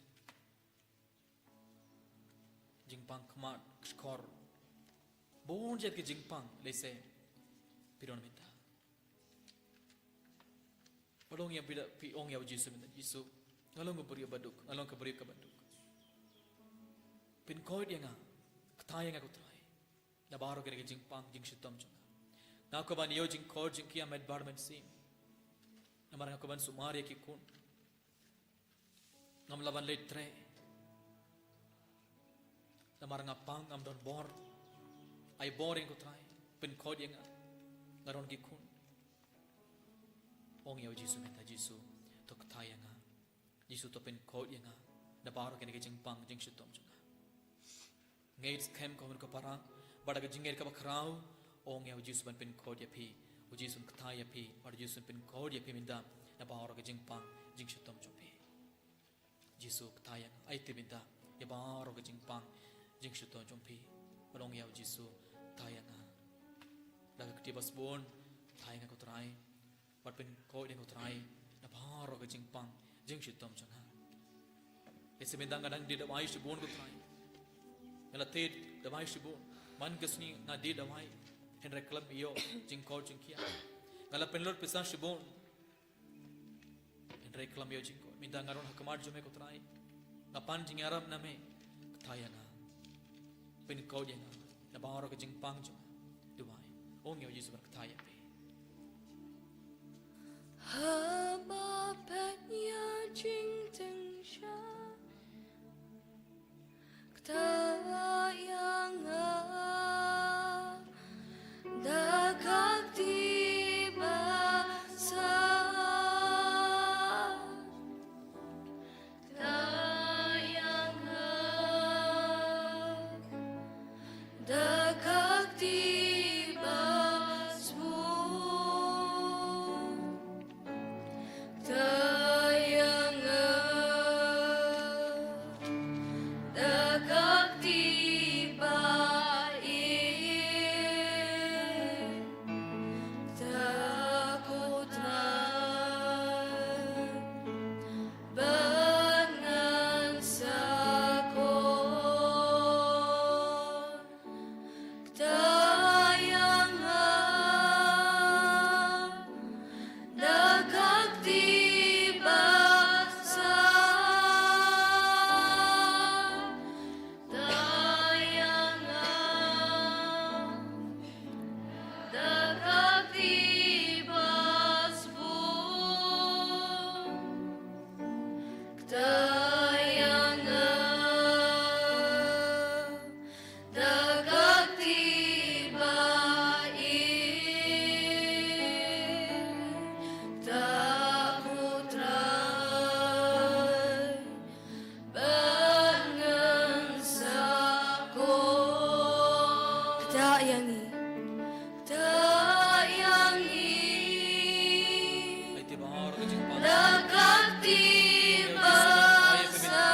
jingpang khmat, shkor. Bun jait ki jingpang, lehse phi don mynta. Phi ong ïa, phi ong ïa U Jisu mynta, Jisu, nga long ka briew ba duk, nga long ka briew kaba duk. Pynkhuid ïa nga, kthai ïa nga ko Trai. Na baroh kine ki jingpang jingshitom jong nga. Nga kwah ban ïoh jingkhuid jingkhiah met bad mynsiem. Namar nga kwah ban sumar ïa ki khun. Ngam lah ban leit trei. Namar nga pang, ngam don bor. Ai bor ïa nga ko Trai. Pynkhuid ïa nga. Nga don ki khun. Ong ïa U Jisu mynta, Jisu, to kthai ïa nga. Jisu, to pynkhuid ïa nga na baroh kine ki jingpang jingshitom jong nga. Ngeit skhem ko hynmen ko para, bad da ka jingngeit kaba khraw, ong ïa U Jisu ban pynkhuid ïa phi. U Jisu un kthai ïa phi, bad U Jisu un pynkhuid ïa phi mynta na baroh ki jingpang jingshitom jong phi. Jisu, kthai ïa nga. Aiti mynta ïa baroh ki jingpang jingshitom jong phi. Bad ong ïa U Jisu, kthai ïa nga. Da ka kti ba sbun, kthai ïa nga ko Trai. Bad pynkhuid ïa nga ko Trai na baroh ki jingpang jingshitom jong nga. Ïa, sa mynta nga dang die dawai shibun ko Trai. Nga la thied dawai shibun. Man ka sngi nga die dawai. Hynrei khlem ïoh jingkor jingkhiah. Nga la pynlut pisa shibun. Hynrei khlem ïoh jingkor. Mynta nga rung ha khmat jong me ko Trai. Nga pan jingïarap na me. Kata ïa nga. Pynkhuid ïa nga na baroh ka jingpang jong nga. Duwai. Ong ïa u Jisu ban kata ïa phi. Haba peit ïa jingteng sha kata ïa nga da ka kti ba sa. Kata ïa nga da ka kti ba sbu. Kata ïa nga da ka kti ba ïeit. Kata ko Trai ban ngan sa kor. Kata ïa nga da ka kti ba sa. Kata ïa nga da ka kti ba sbu. Kata ïa nga da ka kti ba ïeit. Kata ko Trai ban ngan sa kor. Kata ïa ngi. Kata ïa ngi. Ai ti ba har ka jingpang. Da ka kti ba sa.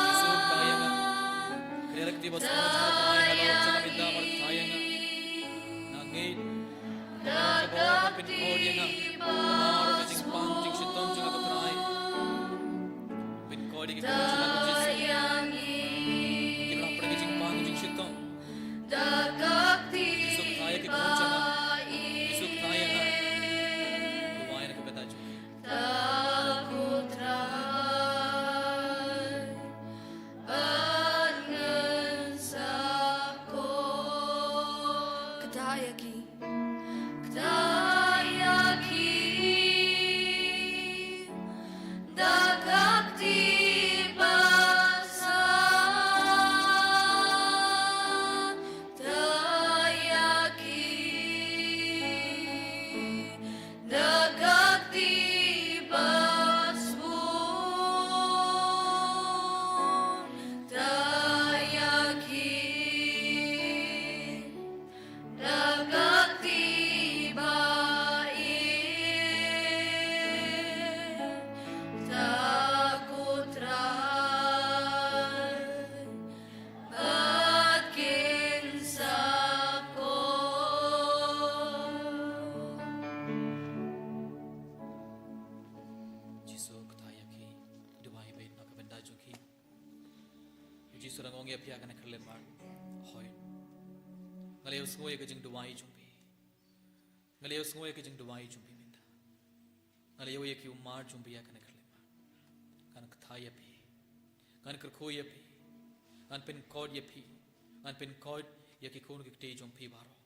Jisu kata ïa nga. Kata ïa nga. Kata ïa nga. Kata ïa nga. Kata ïa nga. Nga ngeit. Da ka kti ba sa. Ka jingpang jingshitom jong nga ko Trai. Pynkhuid ïa ki khun jong nga ko Jisu. Ki la pyrshah ka jingpang jingshitom. Da ka kti ba sa. Jisu kata ïa ki khun jong nga. Jisu kata ïa nga. Duwai na ka bynta jong. Kata ko Trai ban ngan sa kor. Kata ïa ki. Kata ïa ki. Da ka kti ba sa. Kata ïa ki. Da ka kti ba sbu. Kata ïa ki. Da ka kti ba ïeit. Kata ko Trai. Bad kin sa kor. Jisu kata ïa ki, duwai beit na ka bynta jong ki. U Jisu u dang ong ïa phi ha kane ka khyllipmat. Hooid. Nga la ïohsngew ïa ka jingduwai jong phi. Nga la ïohsngew ïa ka jingduwai jong phi mynta. Nga la ïoh ïa ki ummat jong phi ha kane ka khyllipmat. Ngan kata ïa phi. Ngan kyrkhu ïa phi. Ngan pynkhuid ïa phi. Ngan pynkhuid ïa ki khun ki kti jong phi baroh.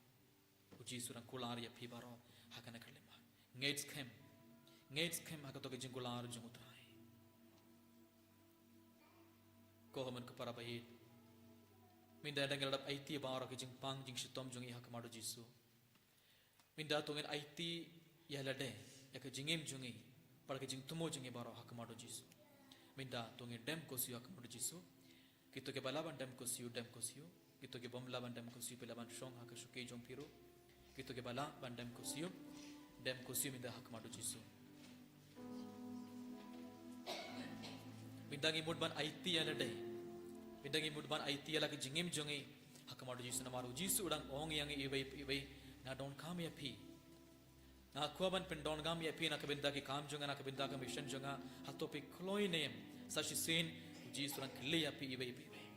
U Jisu u dang kular ïa phi baroh ha kane ka khyllipmat. Ngeit skhem. Ngeit skhem ha kato ka jingkular jong U Trai. Ko hynmen ko para baieit. Mynta dang ïa la dep aiti baroh ka jingpang jingshitom jong ngi ha khmat U Jisu. Mynta to ngin aiti ïa lade, ïa ka jingim jong ngi, bad ka jingthmu jong ngi baroh ha khmat U Jisu. Mynta to ngin dem ko siew ha khmat U Jisu. Kito kiba lah ban dem ko siew, dem ko siew. Kito ki bym lah ban dem ko siew, phi lah ban shong ha ka shuki jong phi ruh. Kito kiba lah ban dem ko siew, dem ko siew mynta ha khmat U Jisu. Mynta ngi mut ban aiti ïa lade. Mynta ngi mut ban aiti ïa la ka jingim jong ngi ha khmat U Jisu, namar U Jisu u dang ong ïa ngi iwei iwei, nga donkam ïa phi. Nga kwah ban pyndonkam ïa phi na ka bynta ki kam jong nga, na ka bynta ka mission jong nga. Hato phi kloi ne em sa shisien Jisu u dang kylli ïa phi iwei pa iwei.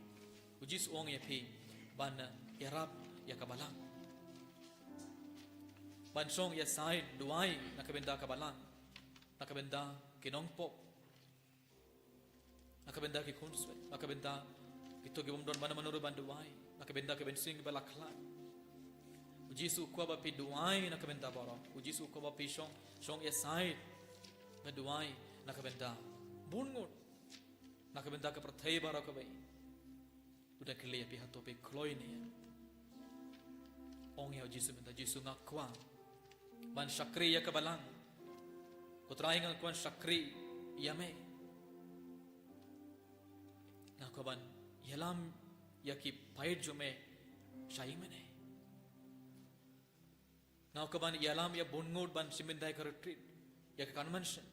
U Jisu u ong ïa phi ban ïarap ïa ka balang, ban shong ïasaid duwai na ka bynta ka balang, na ka bynta ki nongpop, na ka bynta ki khunswet, na ka bynta kito ki bym don mano mano ruh ban duwai, na ka bynta ki mynsiem kiba la khlad. U Jisu u kwah ba phi duwai na ka bynta baroh. U Jisu u kwah ba phi shong, shong ïasaid ban duwai na ka bynta bun ngut, na ka bynta ka pyrthei baroh kawei. U dang kylli ïa phi, hato phi kloi ne em? Ong ïa u Jisu mynta, Jisu, nga kwah ban shakri ïa ka balang. Ko Trai, nga kwah ban shakri ïa me. Nga kwah ban ïalam ïa ki paid jong me sha ïing mane. Nga kwah ban ïalam ïa bun ngut ban shim bynta ïa ka retreat, ïa ka convention.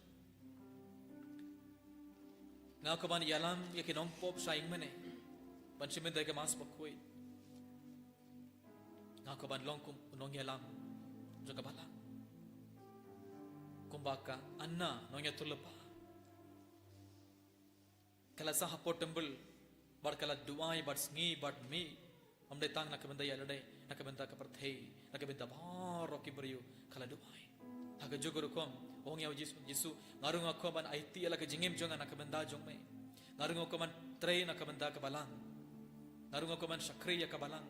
Nga kwah ban ïalam ïa ki nongpop sha ïing mane ban shim bynta ïa ka Mass Bakhuid. Nga kwah ban long kum u nongïalam jong ka balang, kumba ka Anna nongïathuhlypa. Ka la sah hapoh temple bad ka la duwai bad sngi bad miet. Ym dei tang na ka bynta ïa lade, na ka bynta ka pyrthei, na ka bynta baroh ki briew ka la duwai. Ha kajuh ka rukom, ong ïa u Jisu, Jisu, nga ruh nga kwah ban aiti ïa la ka jingim jong nga na ka bynta jong me. Nga ruh nga kwah ban trei na ka bynta ka balang. Nga ruh nga kwah ban shakri ïa ka balang.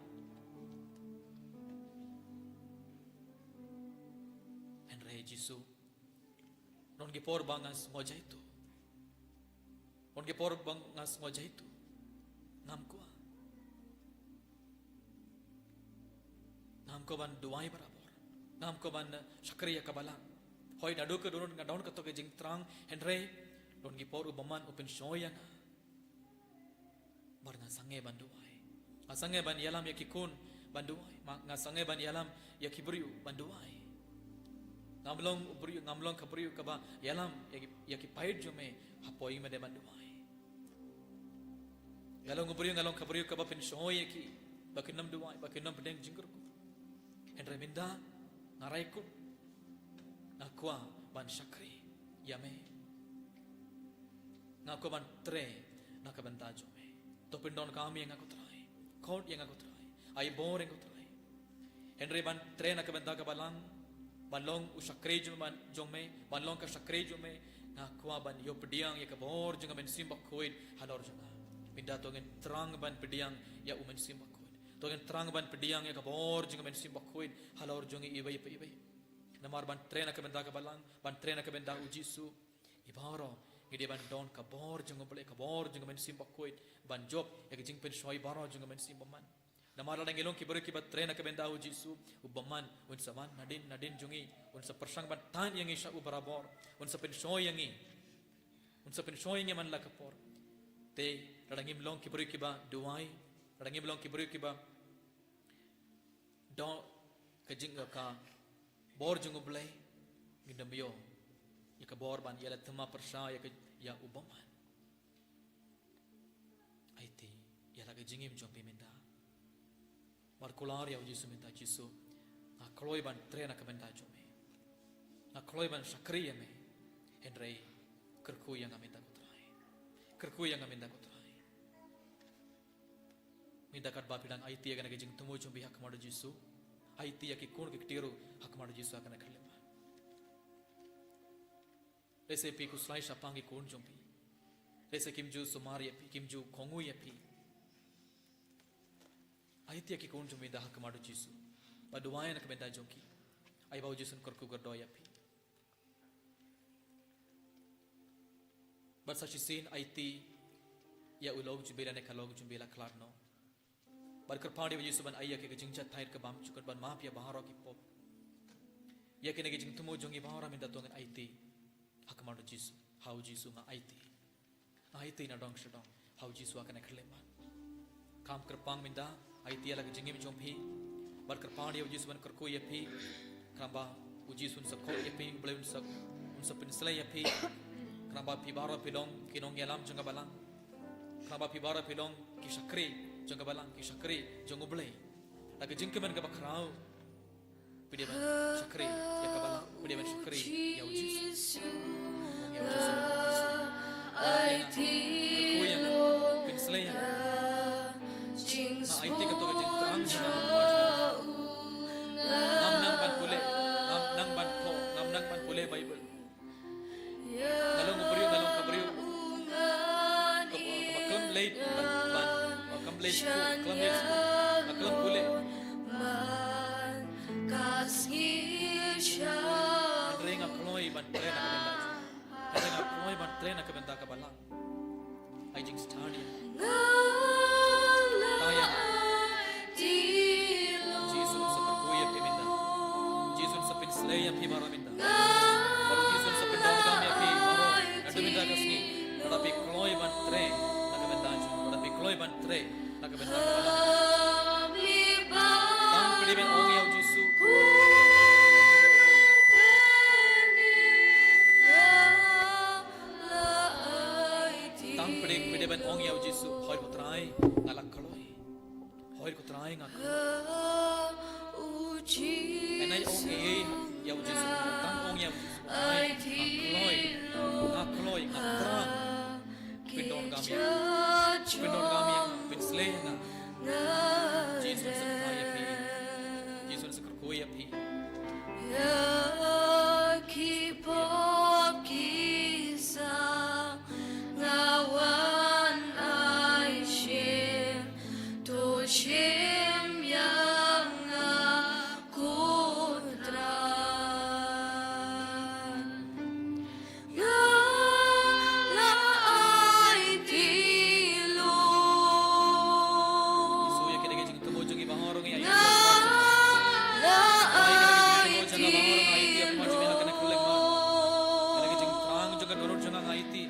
Hynrei Jisu, don ki por ba nga sngew jaitu. Don ki por ba nga sngew jaitu. Ngam kwah. Ngam kwah ban duwai barabor. Ngam kwah ban, eh, shakri ïa ka balang. Hooid, naduh ka dohnud nga don kato ka jingthrang, hynrei don ki por u bymman u pynshoi ïa nga. Bad nga sangeh ban duwai. Nga sangeh ban ïalam ïa ki khun ban duwai. Ma-, nga sangeh ban ïalam ïa ki briew ban duwai. Ngam long u briew, ngam long ka briew kaba ïalam ïa ki, ïa ki paid jong me hapoh ïing mane ban duwai. Nga long u briew, nga long ka briew kaba pynshoi ïa ki ba kin ym duwai, ba kin ym pdiang jingkyrkhu. Hynrei mynta nga rai kut, nga kwah ban shakri ïa me. Nga kwah ban trei na ka bynta jong me. To pyndonkam ïa nga ko Trai. Khot ïa nga ko Trai. Ai bor ïa nga ko Trai. Hynrei ban trei na ka bynta ka balang, ban long u shakri jong, ban, jong me, ban long ka shakri jong me, nga kwah ban ïoh pdiang ïa ka bor jong ka Mynsiem Bakhuid halor jong nga. Mynta to ngin thrang ban pdiang ïa u Mynsiem Bakhuid. To ngin thrang ban pdiang ïa ka bor jong ka Mynsiem Bakhuid halor jong ngi iwei pa iwei. Namar ban trei na ka bynta ka balang, ban trei na ka bynta u Jisu, ngi baroh ngi dei ban don ka bor jong U Blei, ka bor jong ka Mynsiem Bakhuid, ban jop ïa ka jingpynshoi baroh jong ka Mynsiem Bymman. Namar lada ngi long ki briew kiba trei na ka bynta u Jisu, u bymman un sa wan nadien nadien jong ngi, un sa pyrshang ban tan ïa ngi sha u barabor, un sa pynshoi ïa ngi, un sa pynshoi ïa ngi man la ka por. Te lada ngim long ki briew kiba duwai, lada ngim long ki briew kiba doh ka jing, ka bor jong U Blei, ngin ym ïoh ïa ka bor ban ïa la thma pyrshah ïa ka, ïa u bymman. Aiti ïa la ka jingim jong phi mynta. Bad kular ïa u Jisu mynta, Jisu, nga kloi ban trei na ka bynta jong me. Nga kloi ban shakri ïa me. Hynrei kyrkhu ïa nga mynta ko Trai. Kyrkhu ïa nga mynta ko Trai. Mynta katba phi dang aiti ïa kane ka jingthmu jong phi ha khmat u Jisu, aiti ïa ki khun ki kti ruh ha khmat u Jisu ha kane ka khyllipmat. Lehse phi khuslai shaphang ki khun jong phi. Lehse kim ju sumar ïa phi, kim ju kohnguh ïa phi. Aiti ïa ki khun jong phi mynta ha khmat u Jisu. Bad duwai na ka bynta jong ki. Ai ba u Jisu un kyrkhu kyrdoh ïa phi. Bad sa shisien aiti ïa u lok jong phi lane ka lok jong phi la khlad noh. Bad kyrpad ïa u Jisu ban ai ïa ki ka jingjahthait ka bymjukut ban map ïa baroh ki pop. Ïa kine ki jingthmu jong ngi baroh mynta to ngin aiti ha khmat u Jisu. Ha u Jisu nga aiti. Nga aiti na dong sha dong ha u Jisu ha kane ka khyllipmat. Kham kyrpang mynta, aiti ïa la ka jingim jong phi. Bad kyrpad ïa u Jisu ban kyrkhu ïa phi. Khnang ba u Jisu un sa kohnguh ïa phi, U Blei un sa, un sa pynslei ïa phi. Khnang ba phi baroh phi long ki nongïalam jong ka balang. Khnang ba phi baroh phi long ki shakri jong ka balang, ki shakri jong U Blei. Da ka jingkmen kaba khraw. Phi dei ban shakri ïa ka balang, phi dei ban shakri ïa u Jisu. Ong ïa u Jisu. Aiti. Kyrkhu ïa nga. Nga aiti kato ka jingthrang jong nga ha khmat jong nga. Ngam nang ban pule, ngam nang ban thoh, ngam nang ban pule Baibl. Nga long u briew, nga long ka briew kaba, kaba khlem leit ban, ban, khlem leit skul, khlem leit skul, khlem pule. Hynrei nga kloi ban trei na ka bynta jong, hynrei nga kloi ban trei na ka bynta ka Balang. Ai jingstad ïa nga. Tang ïa nga. Jisu sa kyrkhu ïa phi mynta. Jisu sa pynsleh ïa phi baroh mynta. Bad Jisu sa pyndonkam ïa phi baroh naduh mynta ka sngi. Lada phi kloi ban trei na ka bynta jong, lada phi kloi ban trei na ka bynta ka Balang. Tang phi dei ban ong ïa u Jisu. Tang phi dei, phi dei ban ong ïa u Jisu, hooid ko Trai, nga la kloi. Hooid ko Trai, nga kloi. Hynrei ong ei ei ïa u Jisu, tang ong ïa u Jisu, Trai, nga kloi, nga kloi, nga thrang. Pyndonkam ïa, pyndonkam ïa, pynsleh ïa nga. Jisu sa kyrkhu ïa phi. Jisu sa kyrkhu ïa phi. Ïa ki pop ki sam nga wan ai shim, to shim ïa nga ko Trai. Nga la aiti lut. Jisu, ïa kine ki jingthmu jong ngi ba hor ngi ïa. Nga la aiti lut. Kine ki jingthrang jong ka dohnud jong nga nga aiti.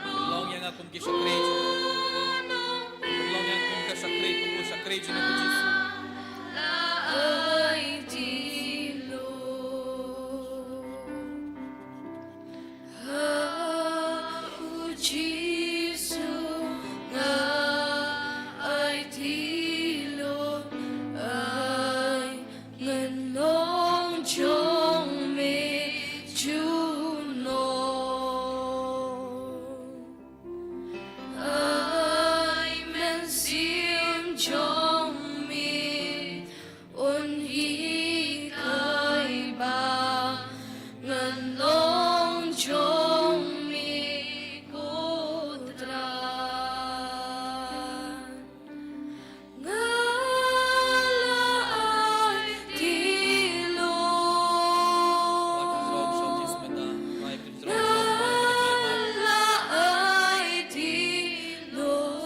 Pynlong ïa nga kum ki shakri jong, pynlong ïa nga kum ka shakri, kum u shakri jong u Jisu. La aiti lut. Ha u Jisu nga aiti lut, ai ngan long jong me junom. Ai mynsiem jong me un hikai ba ngan long jong me ko Trai. Nga la aiti lut. Nga la aiti lut.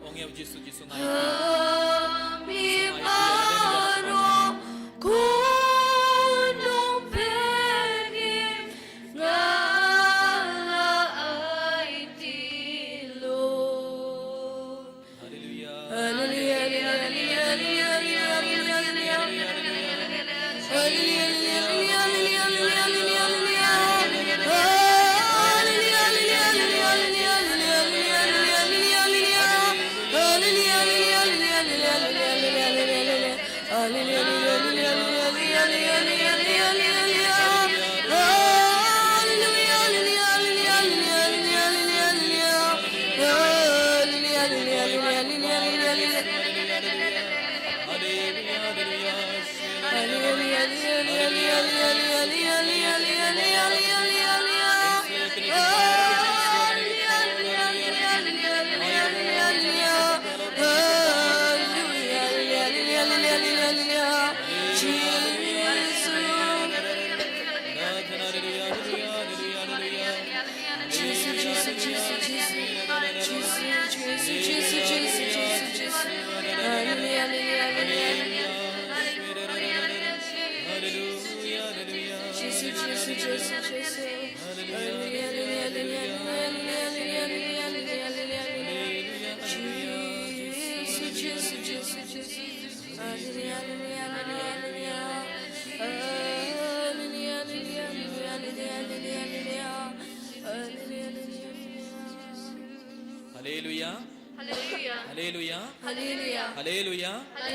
Ong ïa u Jisu, Jisu nga aiti. Ha mi baroh ko nongpynim nga la aiti lut. Haleluya. Haleluya, haleluya, haleluya. Haleluya. Haleluya. Haleluya. Haleluya. Haleluya.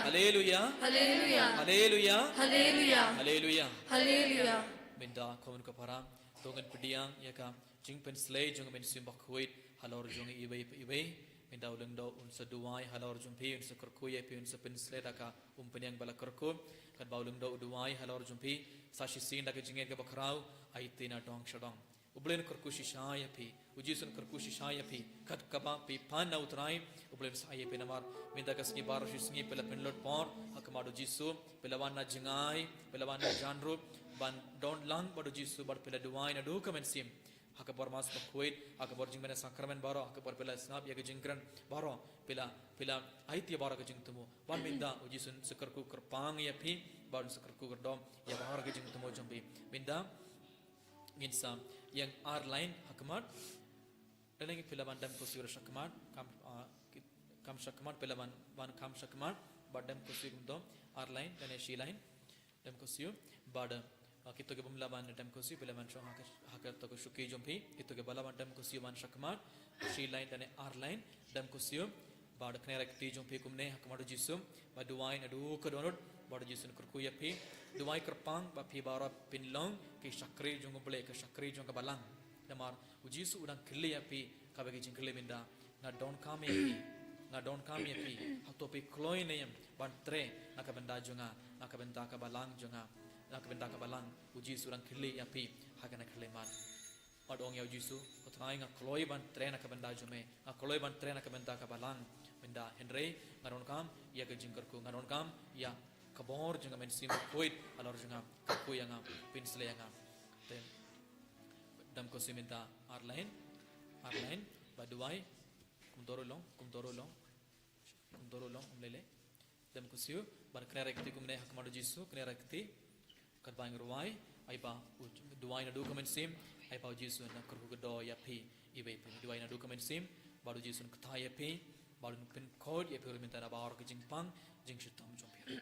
Haleluya. Haleluya. Haleluya. Haleluya. Haleluya. Haleluya. Haleluya. Mynta khun ka parang. To ngin pdiang ïa ka jingpynsleh jong ka mynsiem bakhuid halor jong iwei pa iwei. Mynta u lyngdoh un sa duwai halor jong phi, un sa kyrkhu ïa phi, un sa pynsleh da ka umphniang ba la kyrkhu. Katba u lyngdoh u duwai halor jong phi, sa shisien da ka jingngeit kaba khraw, aiti na dong sha dong. U Blei un kyrkhu shisha ïa phi, U Jisu un kyrkhu shisha ïa phi, kat kaba phi pan na U Trai, U Blei un sa ai ïa phi namar mynta ka sngi baroh shi sngi phi la pynlut por ha khmat U Jisu, phi la wan na jngai, phi la wan na jan ruh ban don lang bad U Jisu bad phi la duwai naduh ka mynsiem ha ka por Mass bakhuid, ha ka por jingmane sakramen baroh, ha ka por phi la sngap ïa ka jingkren baroh, phi la, phi la aiti baroh ka jingthmu. Bad mynta U Jisu un sa kyrkhu kyrpang ïa phi, bad un sa kyrkhu kyrdoh ïa baroh ka jingthmu jong phi. Mynta ngin sa ïeng ar lain ha khmat. Lane phi lah ban dem khursiew sha khmat, kam, ah, ki-, kam sha khmat, phi lah ban, ban kam sha khmat, bad dem khursiew kumto, ar lain, lane shi lain, dem khursiew, bad, ah, kito ki bym lah ban dem khursiew, phi lah ban shong ha ka, ha kato ka shuki jong phi, kito kiba lah ban dem khursiew ban sha khmat, shi lain, lane ar lain, dem khursiew, bad kane ka kti jong phi kumne, ha khmat U Jisu, bad duwai naduh ka dohnud, bad U Jisu un kyrkhu ïa phi, duwai kyrpang, ba phi baroh phin long ki shakri jong U Blei, ki shakri jong ka balang. Namar U Jisu u dang kylli ïa phi, kaba ki jingkylli mynta. Nga donkam ïa phi, nga donkam ïa phi, hato phi kloi ne em, ban trei, na ka bynta jong nga, na ka bynta ka balang jong nga, na ka bynta ka balang, U Jisu u dang kylli ïa phi, ha kane ka khyllipmat. Bad ong ïa U Jisu, ko Trai nga kloi ban trei na ka bynta jong me, nga kloi ban trei na ka bynta ka balang, mynta hynrei, nga donkam, ïa ka jingkyrkhu, nga donkam, ïa ka bor jong ka mynsiem bakhuid, halor jong nga, kyrkhu ïa nga, pynsleh ïa nga. Te, dem khursiew mynta, ar lain, ar lain, bad duwai, kumto ruh long, kumto ruh long, kumto ruh long, um lei lei. Dem khursiew, bad kane ka kti kumne ha khmat U Jisu, kane ka kti, katba ngi rwai, ai ba, u, duwai naduh ka mynsiem, ai ba U Jisu un kyrkhu kyrdoh ïa phi, iwei pa iwei duwai naduh ka mynsiem, bad U Jisu un kta ïa phi, bad un pynkhuid ïa phi ruh mynta na baroh ki jingpang, jingshitom jong phi.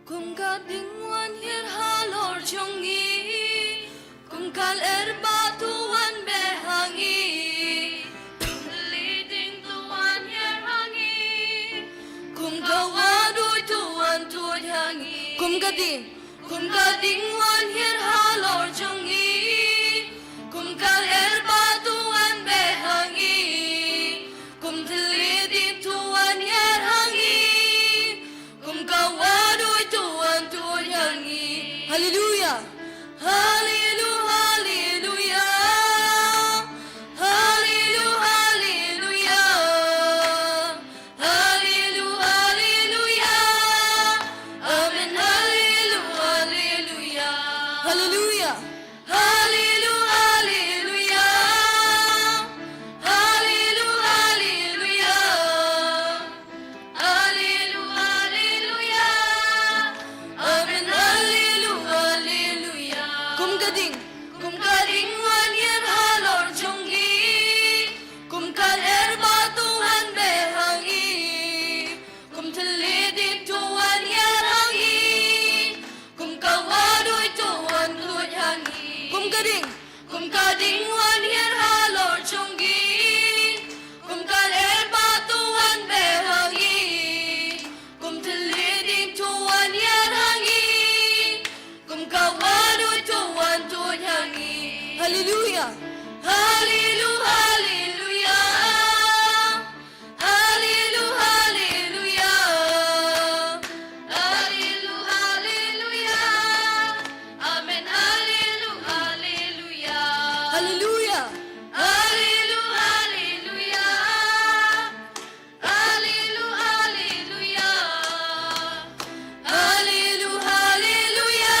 Kum ka ding wan hiar halor jong ngi, kum ka lyer ba tu wan beh ha ngi, kum ka leading tu wan hiar ha ngi, kum ka waduh tu wan tuid ha ngi, kum ka ding. Kum ka ding wan hiar halor jong ngi, kum ka lyer ba tu wan beh ha ngi, kum thylliej ding tu wan hiar ha ngi, kum ka waduh tu wan tuid ha ngi. Haleluya. Haleluya, haleluya. Haleluya, haleluya. Haleluya, haleluya. Amen, haleluya, haleluya. Haleluya. Haleluya, haleluya. Haleluya, haleluya. Haleluya, haleluya. Amen, haleluya, haleluya. Kum ka ding, kum ka ding wan hiar halor jong ngi. Kum ka lyer ba tu wan beh ha ngi. Kum thylliej ding tu wan hiar ha ngi. Kum ka waduh tu wan tuid ha ngi. Kum ka ding, kum ka ding wan hiar halor jong ngi. Kum ka lyer ba tu wan beh ha ngi. Kum thylliej ding tu wan hiar ha ngi. Kum ka waduh tu wan tuid ha ngi. Haleluya. Haleluya, haleluya. Haleluya, haleluya. Haleluya, haleluya. Amen, haleluya, haleluya. Haleluya. Haleluya, haleluya. Haleluya, haleluya. Haleluya, haleluya.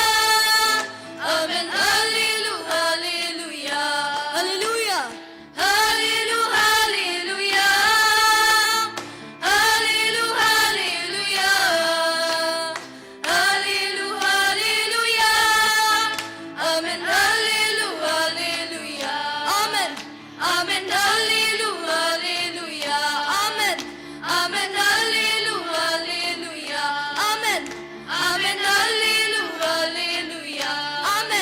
Amen, haleluya, haleluya. Haleluya. Haleluya, haleluya. Haleluya, haleluya. Haleluya, haleluya. Amen, haleluya, haleluya. Amen. Amen, haleluya, haleluya. Amen. Amen, haleluya, haleluya. Amen. Amen, haleluya, haleluya. Amen.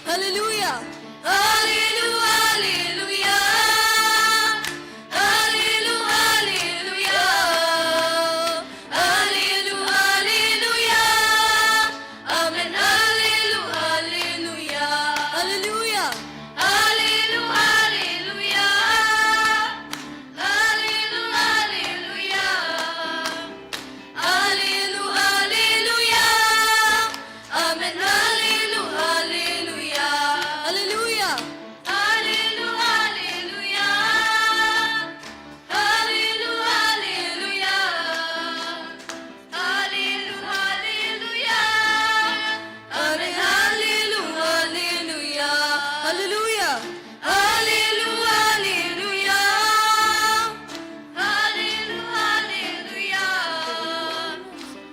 Haleluya. Haleluya, haleluya. Haleluya, haleluya. Haleluya, haleluya. Amen. Haleluya, haleluya. Haleluya. Haleluya, haleluya. Haleluya, haleluya. Haleluya, haleluya. Amen. Haleluya, haleluya. Haleluya. Haleluya, haleluya. Haleluya, haleluya. Haleluya, haleluya. Amen. Haleluya, haleluya. Haleluya. Haleluya, haleluya. Haleluya, haleluya.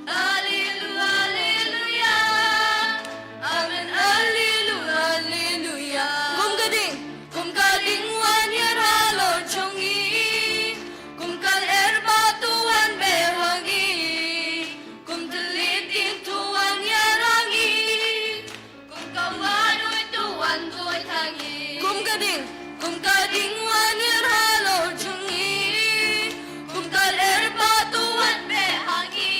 Haleluya, haleluya. Amen. Haleluya, haleluya. Kum ka ding, kum ka ding wan ïar halor jong ngi. Kum ka lyer ba to wan beh ha ngi. Kum tylli ding to wan ïar ha ngi. Kum ka wadui to wan duid ha ngi. Kum ka ding, kum ka ding wan ïar halor jong ngi. Kum ka lyer ba to wan beh ha ngi.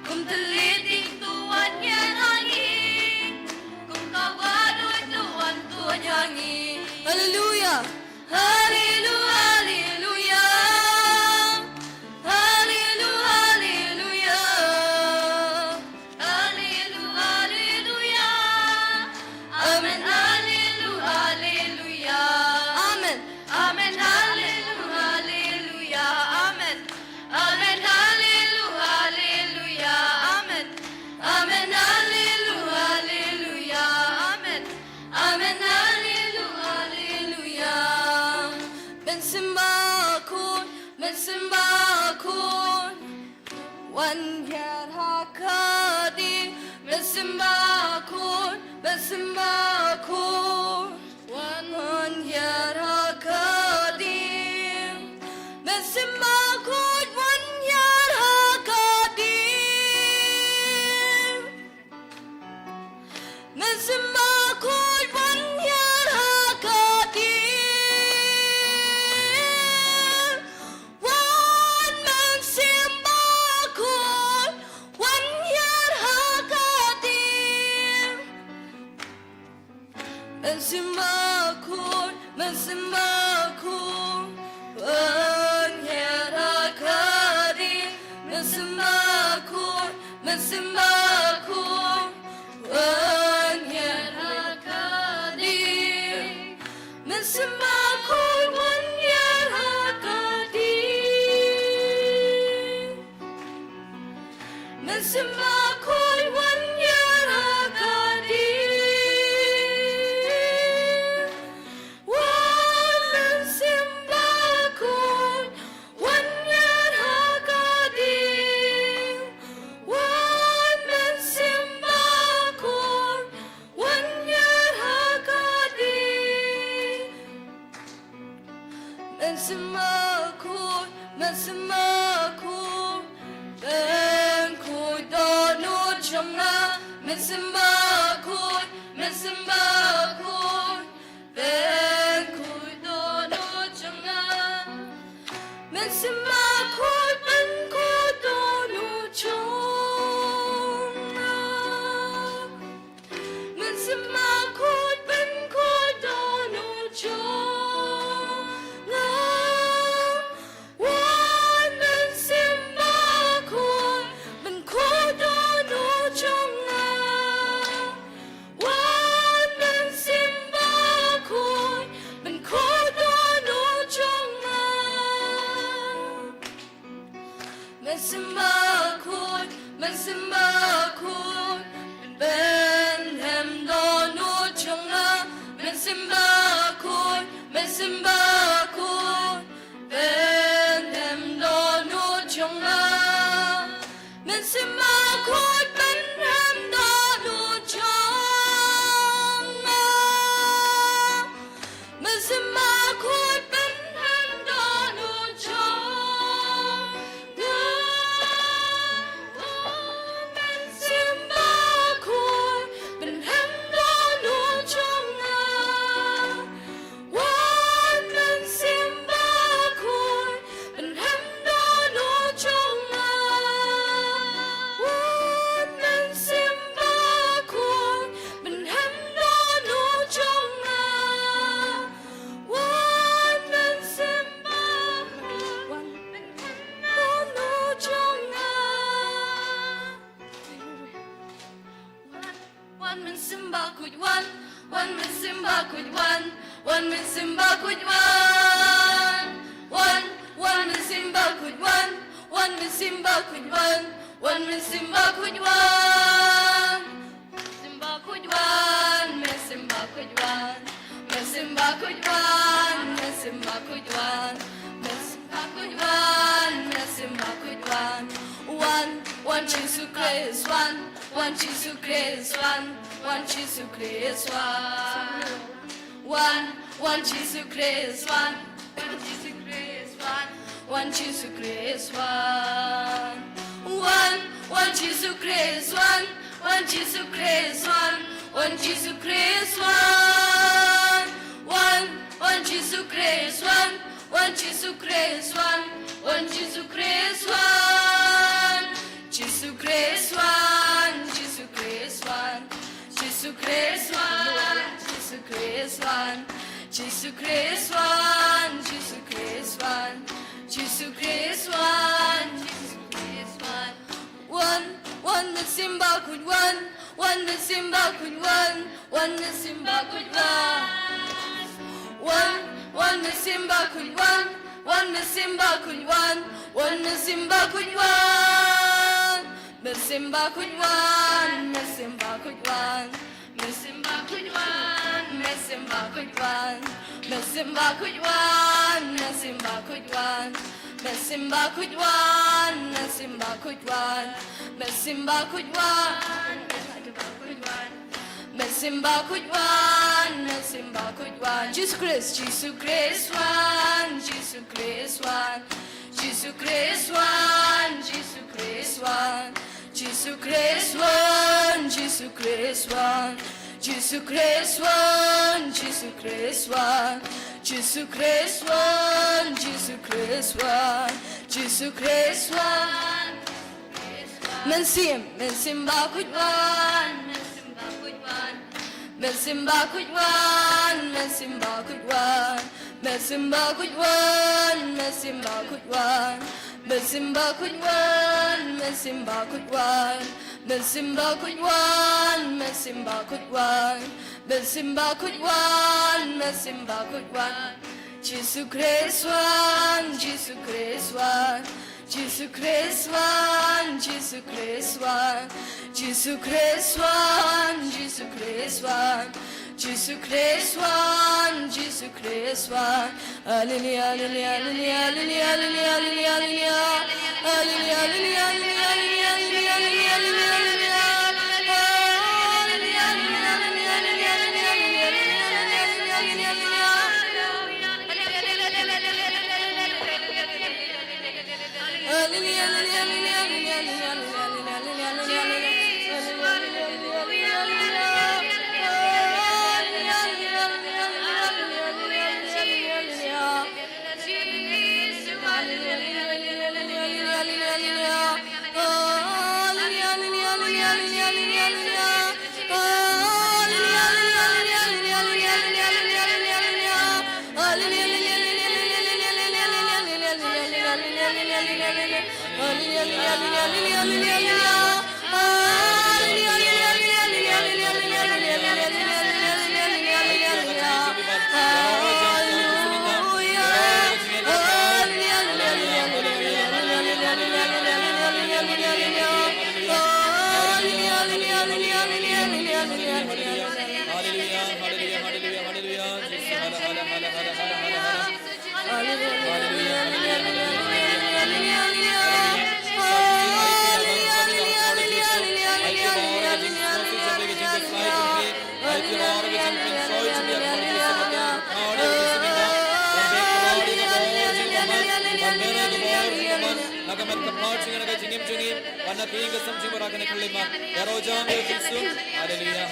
Kum tylli ding to wan ïar ha ngi. Kum ka wadui to wan duid ha ngi. Haleluya. Haleluya, haleluya. Haleluya, haleluya. Haleluya, haleluya. Amen. Haleluya, haleluya. Amen. Amen. Haleluya, haleluya. Amen. Amen. Haleluya, haleluya. Amen. Amen. Haleluya, haleluya. Amen. Amen. Haleluya, haleluya. Mynsiem Bakhuid, Mynsiem Bakhuid. Wan ïar ha ka ding, Mynsiem Bakhuid, Mynsiem Bakhuid. Wan ïar ha ka ding, Mynsiem Bakhuid, wan ïar ha ka ding. Mynsiem Bakhuid, wan ïar ha ka ding. Wan Mynsiem Bakhuid, wan ïar ha ka ding. Mynsiem Bakhuid, Mynsiem Bakhuid, wan ïar ha ka ding. Mynsiem Bakhuid, Mynsiem Bakhuid, wan ïar ha ka ding. Mynsiem Bakhuid, wan ïar ha ka ding. Mynsiem Bakhuid, wan ïar ha ka ding. Wan Mynsiem Bakhuid, wan ïar ha ka ding. Wan Mynsiem Bakhuid, wan ïar ha ka ding. Mynsiem Bakhuid, Mynsiem Bakhuid, pynkhuid dohnud jong nga. Mynsiem Bakhuid, Mynsiem Bakhuid, pynkhuid dohnud jong nga. Mynsiem Bakhuid, pynkhuid dohnud jong nga. Mynsiem Bakhuid, pynkhuid dohnud jong nga. Wan Mynsiem Bakhuid, pynkhuid dohnud jong nga. Wan Mynsiem Bakhuid, pynkhuid dohnud jong nga. Mynsiem Bakhuid, Mynsiem Bakhuid, pynhem dohnud jong nga. Mynsiem Bakhuid, Mynsiem Bakhuid, pynhem dohnud jong nga. Mynsiem Bakhuid, pynhem dohnud jong nga. Mynsiem Bakhuid, pynhem dohnud jong nga. Mynsiem Bakhuid, pynhem dohnud Wan Mynsiem Bakhuid wan, Wan Mynsiem Bakhuid wan, Wan Mynsiem Bakhuid wan. Wan, Wan Mynsiem Bakhuid wan, Wan Mynsiem Bakhuid wan, Wan Mynsiem Bakhuid wan. Mynsiem Bakhuid wan, Mynsiem Bakhuid wan, Mynsiem Bakhuid wan, Mynsiem Bakhuid wan, Mynsiem Bakhuid wan, Mynsiem Bakhuid wan. Wan, Wan Jisu Khrist wan, Wan Jisu Khrist wan, Wan Jisu Khrist wan. Wan, Wan Jisu Khrist wan, Wan Jisu Khrist wan, Wan Jisu Khrist wan. Wan, Wan Jisu Khrist wan, Wan Jisu Khrist wan, Wan Jisu Khrist wan. Wan, Wan Jisu Khrist wan, Wan Jisu Khrist wan, Wan Jisu Khrist wan. Jisu Khrist wan, Jisu Khrist wan, Jisu Khrist wan, Jisu Khrist wan, Jisu Khrist wan, Jisu Khrist wan, Jisu Khrist wan, Jisu Khrist wan. Wan, Wan Mynsiem Bakhuid wan, Wan Mynsiem Bakhuid wan, Wan Mynsiem Bakhuid wan. Wan, Wan Mynsiem Bakhuid wan, Wan Mynsiem Bakhuid wan, Wan Mynsiem Bakhuid wan. Mynsiem Bakhuid wan, Mynsiem Bakhuid wan. Mynsiem Bakhuid wan, Mynsiem Bakhuid wan. Mynsiem Bakhuid wan, Mynsiem Bakhuid wan. Mynsiem Bakhuid wan, Mynsiem Bakhuid wan. Mynsiem Bakhuid wan, Mynsiem Bakhuid wan. Mynsiem Bakhuid wan, Mynsiem Bakhuid wan. Jisu Khrist, Jisu Khrist wan, Jisu Khrist wan. Jisu Khrist wan, Jisu Khrist wan. Jisu Khrist wan, Jisu Khrist wan. Jisu Khrist wan, Jisu Khrist wan. Jisu Khrist wan, Jisu Khrist wan. Jisu Khrist wan. Mynsiem, Mynsiem Bakhuid wan, Mynsiem Bakhuid wan. Mynsiem Bakhuid wan, Mynsiem Bakhuid wan. Mynsiem Bakhuid wan, Mynsiem Bakhuid wan. Mynsiem Bakhuid wan, Mynsiem Bakhuid wan. Mynsiem Bakhuid wan, Mynsiem Bakhuid wan. Mynsiem Bakhuid wan, Mynsiem Bakhuid wan. Jisu Khrist wan, Jisu Khrist wan. Jisu Khrist wan, Jisu Khrist wan. Jisu Khrist wan, Jisu Khrist wan. Jisu Khrist wan, Jisu Khrist wan. Alleluia, alleluia, alleluia. Hallelujah, hallelujah, hallelujah, hallelujah. Jesus,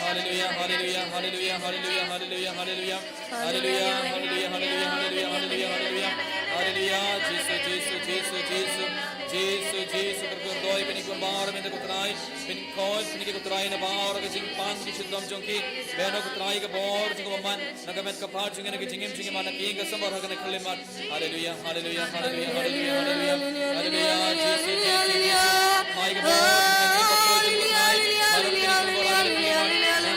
hallelujah, hallelujah, hallelujah, hallelujah. Hallelujah, hallelujah, hallelujah, hallelujah, hallelujah. Hallelujah, hallelujah, hallelujah, hallelujah, hallelujah, hallelujah, hallelujah. Hallelujah, hallelujah, hallelujah, hallelujah, hallelujah, hallelujah. Hallelujah, Jisu, Jisu, Jisu, Jisu. Jisu, Jisu, kyrkhu kyrdoh ïa kine ki baroh mynta ko Trai. Pynkhuid ïa kine ko Trai na baroh ka jingpang ka jingshitom jong ki. Mano ko Trai ka bor jong ka bymman na ka met ka phad jong ngi, na ka jingim jong ngi, man la ka ïing ka sem baroh ha kane ka khyllipmat. Hallelujah, hallelujah, hallelujah, hallelujah, hallelujah. Hallelujah, Jisu, Jisu, Jisu. Ai ka bor jong ngi, ka bor jong ngi, Trai. Baroh kine ki bor jong ngi, Trai.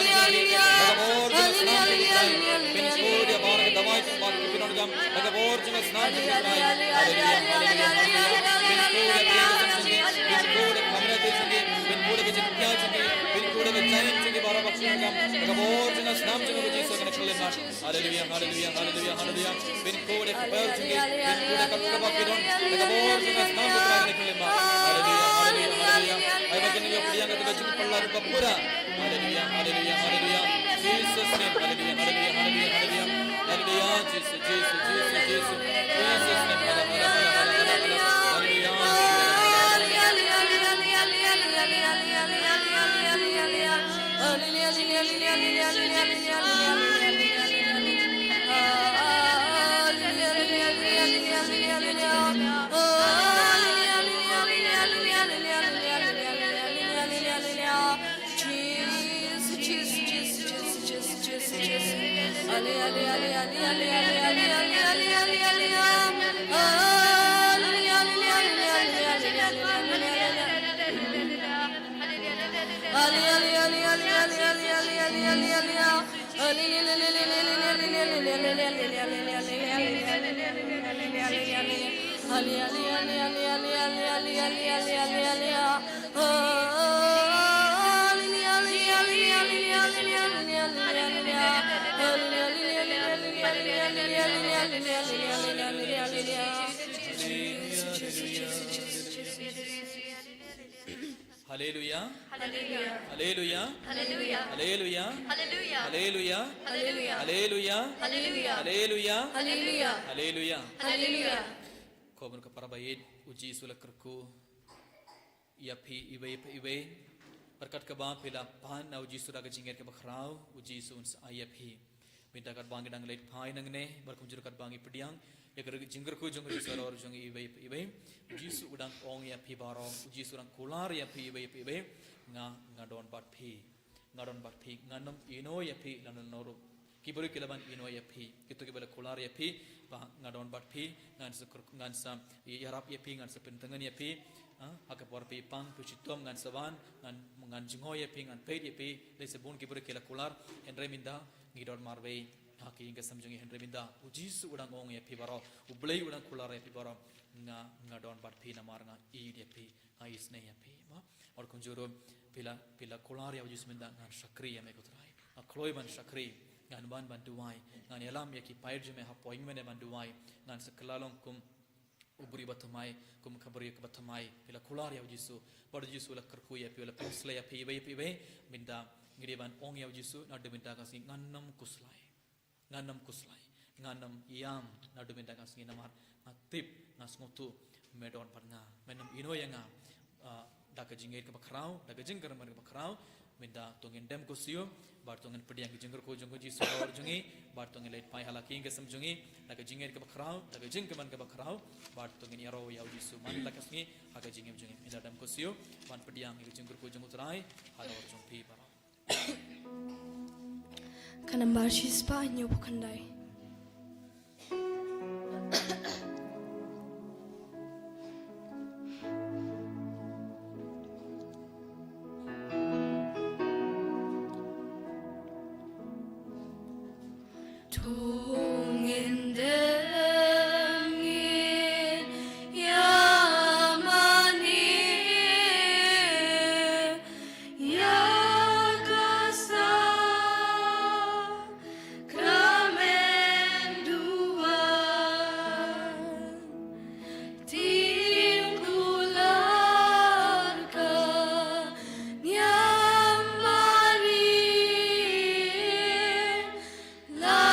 Haleluya, haleluya, haleluya, haleluya, haleluya, haleluya. Pynkhuid ïa baroh ki dawai jong baroh ki pyndonkam ha ka bor jong ka snam jong U Trai. Haleluya, haleluya, haleluya. Pynkhuid ïa ki ïing ki sem jong ki, pynkhuid ïa ka family jong ki, pynkhuid ïa ka jingpynïaid jong ki, pynkhuid ïa ka jingim jong ki baroh baroh ki pyndonkam ha ka bor jong ka snam jong U Jisu, kane ka khyllipmat. Haleluya, haleluya, haleluya, haleluya. Pynkhuid ïa ka pyrthei jong ki, pynkhuid ïa kato kaba ki don ha ka bor jong ka snam jong U Trai, kane ka khyllipmat. Haleluya, haleluya, haleluya. Ai ba kin ïoh pdiang ïa ka jingpynlong kaba pura. Haleluya, haleluya, haleluya. Jesus name. Haleluya, haleluya, haleluya, haleluya. Haleluya, Jesus, Jesus, Jesus, Jesus. Jesus name. Hala, hala, hala, hala, hala, hala. Haleluya. Haleluya. Haleluya. Haleluya. Haleluya. Haleluya. Haleluya. Haleluya. Haleluya. Haleluya. Haleluya. Haleluya. Haleluya. Haleluya. Haleluya. Khubor ka para baieit, U Jisu u la kyrkhu ïa phi iwei pa iwei. Bad katkaba phi la pan na U Jisu da ka jingngeit kaba khraw, U Jisu un sa ai ïa phi. Mynta katba ngi dang leit phai nangne, bad kumjuh katba ngi pdiang ïa ka jingkyrkhu jong U Jisu halor jong iwei pa iwei. U Jisu u dang ong ïa phi baroh, U Jisu u dang kular ïa phi iwei pa iwei. Nga, nga don bad phi. Nga don bad phi, ngan ym ïehnoh ïa phi lano lano ruh. Ki briew ki la ban ïehnoh ïa phi, kito kiba la kular ïa phi, ba nga don bad phi, ngan sa kyr-, ngan sa ïarap ïa phi, ngan sa pyntngen ïa phi. Ha, ha ka por phi pang, phi shitom, ngan sa wan, ngan, ngan jngoh ïa phi, ngan peit ïa phi. Lehse bun ki briew ki la kular, hynrei mynta ngi don marwei ha ka ïing ka sem jong ngi, hynrei mynta U Jisu u dang ong ïa phi baroh, U Blei u dang kular ïa phi baroh. Nga, nga don bad phi namar nga ïeit ïa phi. Nga isynei ïa phi, mo. Bad kumjuh ruh phi la, phi la kular ïa U Jisu mynta, ngan shakri ïa me ko Trai. Nga kloi ban shakri, ngan wan ban duwai, ngan ïalam ïa ki paid jong me hapoh ïing mane ban duwai, ngan sa kylla long kum u briew ba thymmai, kum ka briew kaba thymmai. Phi la kular ïa U Jisu, bad U Jisu u la kyrkhu ïa phi, u la pynsleh ïa phi iwei pa iwei. Mynta ngi dei ban ong ïa U Jisu, naduh mynta ka sngi ngan ym khuslai. Ngan ym khuslai, ngan ym ïam naduh mynta ka sngi namar nga tip, nga sngewthuh me don bad nga. Men ym ïehnoh ïa nga, ah, da ka jingngeit kaba khraw, da ka jingkyrmen kaba khraw. Mynta to ngin dem ko siew, bad to ngin pdiang ka jingkyrkhu jong U Jisu halor jong ngi, bad to ngin leit phai ha la ka ïing ka sem jong ngi da ka jingngeit kaba khraw, da ka jingkyrmen kaba khraw, bad to ngin ïaroh ïa U Jisu man la ka sngi ha ka jingim jong ngi. Mynta dem ko siew ban pdiang ïa ka jingkyrkhu jong U Trai halor jong phi baroh. Ka nambar shispah hynñiewphew khyndai. To ngin dem ngin ïamane ïa ka sakramen duwan. Tim kular ka niam barim la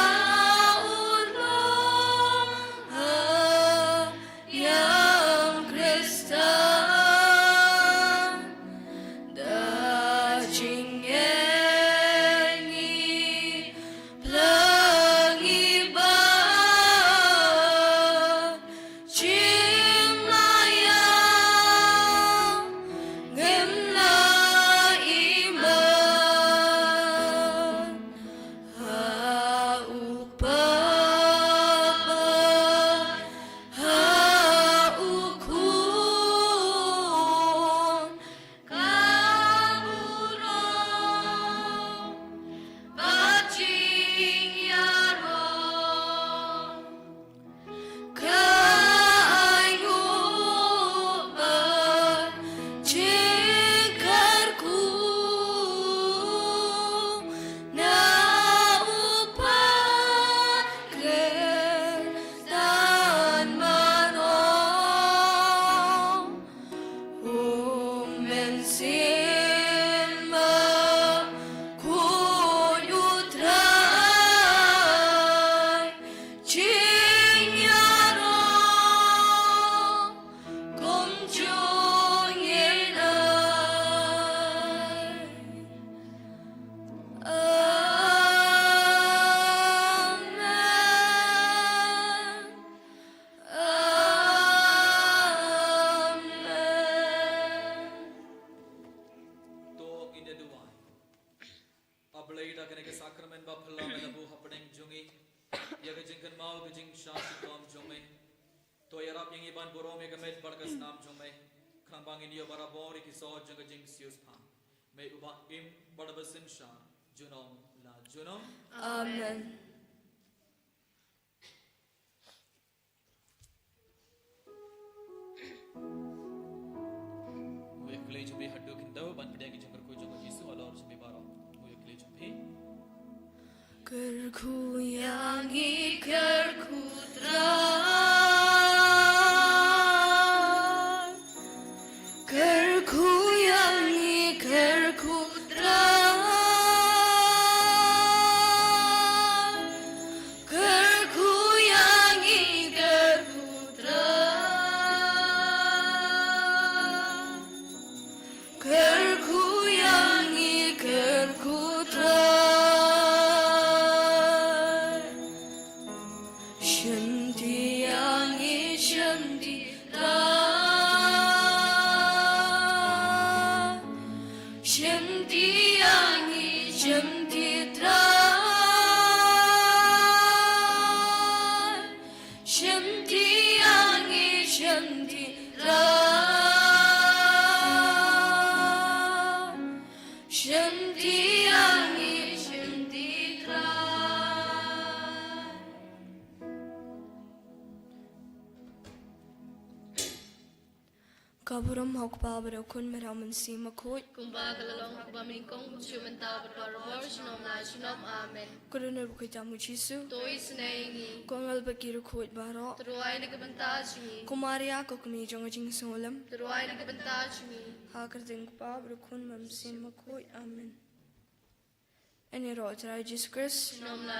Ngi ban burom ïa ka met bad ka snam jong me, khnang ba ngin ïoh barabor ïa ki sor jong ka jingsiewspah. Me uba im bad uba synshar junom la junom. Amen. Ngi ïa kylli jong phi haduh khyndew ban pdiang ki jingkyrkhu jong u Jisu halor jong phi baroh. Ngi ïa kylli jong phi. Kyrkhu ïa ngi kyrkhu Trai. Kyrkhu ïa ngi kyrkhu Trai. Kyrkhu ïa ngi kyrkhu Trai. Kyrkhu ïa ngi kyrkhu Trai. Shim ti ïa ngi shim ti Trai. Shim ti ïa ngi shim ti Trai. Shim ti ïa ngi shim ti Trai. Shim ti ïa ngi shim ti Trai. Ka burom ha u Kpa bad ha u Khun bad ha u Mynsiem Bakhuid. Kumba ka la long ha kaba nyngkong, kumjuh mynta bad barabor, junom la junom. Amen. Ko Donor Bakhuid tam u Jisu. To isynei ïa ngi. Ko Angel bad ki riewkhuid baroh. To duwai na ka bynta jong ngi. Ko Maria ko kmie jong ka jingsngewlem. To duwai na ka bynta jong ngi. Ha ka kyrteng u Kpa bad u Khun bad u Mynsiem Bakhuid. Amen. Yn ïaroh ïa u Trai Jisu Khrist. Junom la